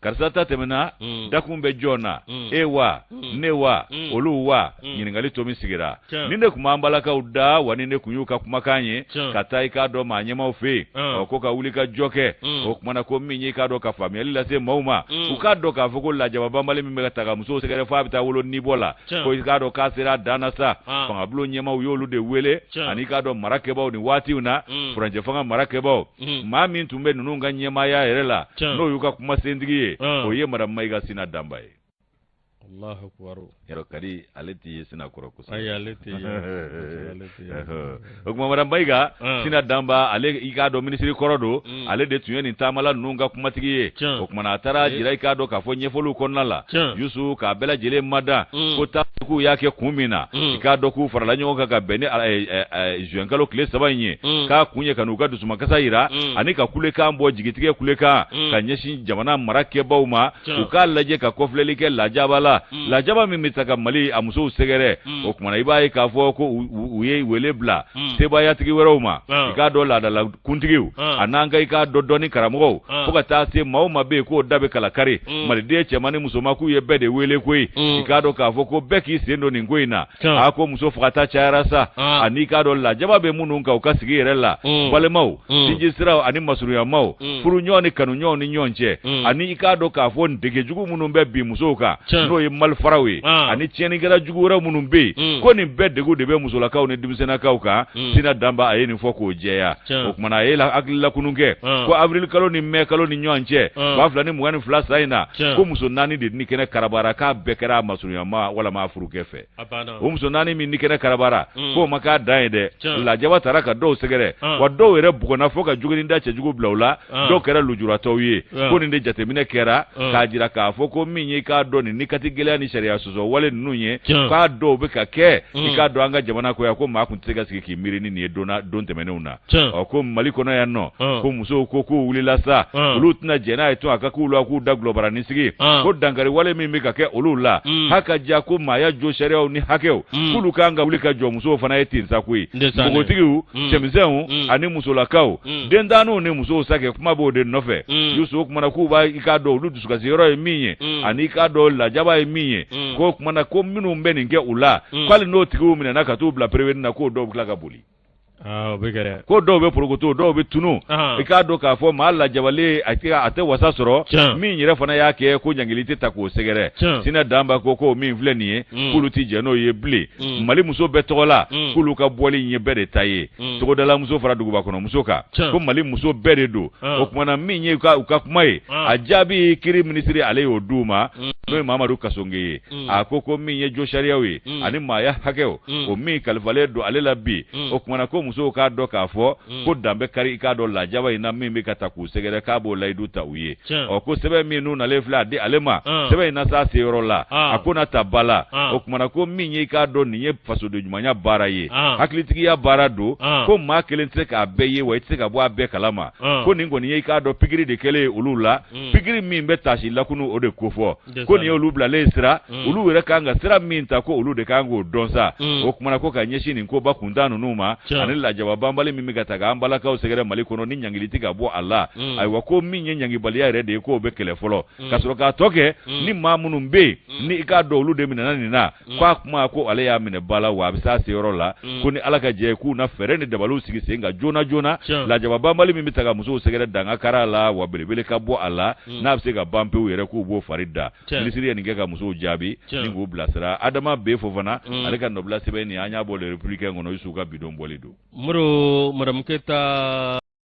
Karisa ta tɛmɛna, dakun bɛ jɔn na? E wa, ne wa, olu wa? Ɲininkali to min sigira, nin de tun b'an balakaw da wa, nin de tun y'u ka kumakan ye ka taa, i k'a dɔn, maa ɲɛmaw fɛ yen, ɔ ko ka wuli ka jɔ kɛ. O tuma na ko min ye, i k'a dɔn, ka faamuyali lase maaw ma, u k'a dɔn k'a fɔ ko lajaba banbali min bɛ ka ta ka musow sɛgɛrɛ f'a bɛ taa wolo nibɔ la, ko i k'a dɔn k'a sera a dan na sa. Fangabulon ɲɛmaaw y'olu de wele ani i k'a dɔn marakɛbaw nin waatiw na, furancɛ fanga marakɛbaw. Maa min tun bɛ ninnu ka ɲɛmaaya yɛrɛ la, n'o y'u ka kumasentigi ye, o ye madame Mayiga Sina Danba ye. Allahu akbar. Yɔrɔ kadi ale tɛ ye Sina kɔrɔ kosɛbɛ. Ayi, ale tɛ ye. Ale tɛ ye. O tuma madame Mayiga Sina Danba, ale, i k'a dɔn, minisiri kɔrɔ don, ale de tun ye nin taamala ninnu ka kumatigi ye. O tuma na a taara jira, i k'a dɔn k'a fɔ ɲɛfɔliw kɔnɔna la, Yusu, k'a bɛɛ lajɛlen mada ko taa k'u y'a kɛ kun min na, i k'a dɔn k'u farala ɲɔgɔn kan ka bɛn ni juin kalo tile 3 in ye, k'a kun ye ka n'u ka dusumakasa jira ani ka kulekan bɔ, jigitigɛ kulekan ka ɲɛsin jamana marakɛbaw ma, u k'a lajɛ ka kɔfilɛli kɛ lajaba la, lajaba min bɛ ta ka Mali a musow sɛgɛrɛ, o kumana i b'a ye k'a fɔ ko u ye wele bila sebaayatigi wɛrɛw ma, i k'a dɔn laadala kuntigiw a n'an ka i k'a dɔn dɔnni karamɔgɔw, fo ka taa se maa o maa bɛ yen k'o da bɛ kala kari maliden cɛman ni musoman, k'u ye bɛɛ de wele koyi, i k'a dɔn k'a fɔ ko bɛɛ k'i sen don nin ko in na. A ko muso fagata cayara sa, ani i k'a dɔn lajaba bɛ minnu kan u ka sigi yɛrɛ la, balimaw, sinji siraw ani masurunyamaw, furuɲɔgɔn ni kanuɲɔgɔn ni ɲɔgɔn cɛ, ani i k'a dɔn k'a fɔ dege jugu minnu bɛ bin musow kan, n'o ye malifaraw ye, ani tiɲɛnikɛla jugu wɛrɛ minnu bɛ yen, ko nin bɛɛ degun de bɛ musolakaw ni denmisɛnnakaw kan. Sina Danba a ye nin fɔ k'o jɛya. O kumana a ye hakililakunun kɛ ko avril kalo ni mai kalo ni ɲɔgɔn cɛ 2022 san in na, ko muso 4 de ni kɛnɛ karabara, k'a bɛɛ kɛra a masurunyama walama a furukɛ fɛ. O muso 4 min ni kɛnɛ karabara, k'o ma k'a dan ye dɛ, lajaba taara ka dɔw sɛgɛrɛ, wa dɔw yɛrɛ bugɔna fo ka joginni da cɛjugu bila u la, dɔw kɛra lujuratɔw ye. Ko nin de jateminɛ kɛra k'a jira k'a fɔ ko min ye k'a dɔn nin ni kati gɛlɛya ni sariya sɔsɔ wale ninnu ye, k'a dɔw bɛ ka kɛ i k'a dɔn an ka jamana ko yan, ko maa tun tɛ se ka sigi k'i miiri ni nin ye don tɛmɛnenw na. Ɔ ko Mali kɔnɔ yan nɔ, ko musow ko k'u wulila sa, olu tɛna jɛn n'a ye tun a ka k'u la k'u da gulɔbaranin sigi, ko dankari wale min bɛ ka kɛ olu la, haka ja ko maaya jo sariyaw ni hakɛw, k'olu kan ka wuli ka jɔ musow fana ye ten sa koyi, npogotigiw, cɛmisɛnw ani musolakaw, dentanninw ni musow sa kɛ kuma b'o de nɔfɛ. Yusu, o kumana k'u b'a i k'a dɔn olu dusukasi yɔrɔ ye min ye, ani i k'a dɔn lajaba ye min ye, k'o kumana ko minnu bɛ nin kɛ u la, k'ali n'o tigiw minɛna ka t'u bila prévenu na, k'o dɔw bɛ tila ka boli. O bɛ kɛ dɛ. Ko dɔw bɛ porokoto, dɔw bɛ tunu. I k'a dɔn k'a fɔ maa lajabalen a tɛ wasa sɔrɔ, min yɛrɛ fana y'a kɛ ko ɲangili tɛ ta k'o sɛgɛrɛ. Sina Danba ko ko min filɛ nin ye, k'olu tɛ jɛn n'o ye bilen. Mali muso bɛɛ tɔgɔ la, k'olu ka bɔli in ye bɛɛ de ta ye, togodala muso fara duguba kɔnɔ muso kan, ko Mali muso bɛɛ de don. O kumana min ye u ka kuma ye, a jaabi kiri minisiri ale y'o d'u ma, n'o ye Mamadu Kasonge ye. A ko ko min ye jo sariyaw ye ani maaya hakɛw, o min kalifalen don ale la bi, o kumana ko musow k'a dɔn k'a fɔ ko dan bɛ kari i k'a dɔn lajaba in na min bɛ ka ta k'u sɛgɛrɛ, k'a b'o layidu ta u ye. Ɔ ko sɛbɛn min n'u nalen filɛ a di ale ma, sɛbɛn in na s'a seyɔrɔ la, a ko na ta ba la. O kumana ko min ye i k'a dɔn nin ye fasoden ɲumanya baara ye, hakilitigiya baara don, ko maa kelen tɛ se k'a bɛɛ ye, wa i tɛ se ka bɔ a bɛɛ kalama. Ko nin kɔni ye i k'a dɔn pikiri de kɛlen ye olu la, pikiri min bɛ taasi lakunu o de kofɔ, ko nin ye olu bilalen sira, olu yɛrɛ kan ka sira min ta, ko olu de kan k'o dɔn sa. O kumana ko ka ɲɛsin nin koba kuntan ninnu ma, ani lajaba banbali min bɛ ka ta k'an balakaw sɛgɛrɛ Mali kɔnɔ ni ɲangili tɛ ka bɔ a la, ayiwa ko min ye ɲangibaliya yɛrɛ de ye, k'o bɛ kɛlɛ fɔlɔ ka sɔrɔ k'a tɔ kɛ ni maa minnu bɛ yen ni i k'a dɔn olu de minɛna nin na, k'a kuma ko ale y'a minɛ ba la, wa a bɛ s'a seyɔrɔ la, ko ni Ala ka jɛ k'u na fɛɛrɛ ni dabaliw sigi sen kan joona joona, lajaba banbali min bɛ ta ka musow sɛgɛrɛ danga kara la, wa belebele ka bɔ a la, n'a bɛ se ka ban pewu yɛrɛ, k'u b'o fari da. Minisiri ye nin kɛ ka musow jaabi ni k'u bilasira. Adama B Fofana, ale ka nɔbila sɛbɛn nin an y'a bɔ Le Républicain kɔnɔ, Yusu ka bidon bɔli don. Moro, Madame Keyita.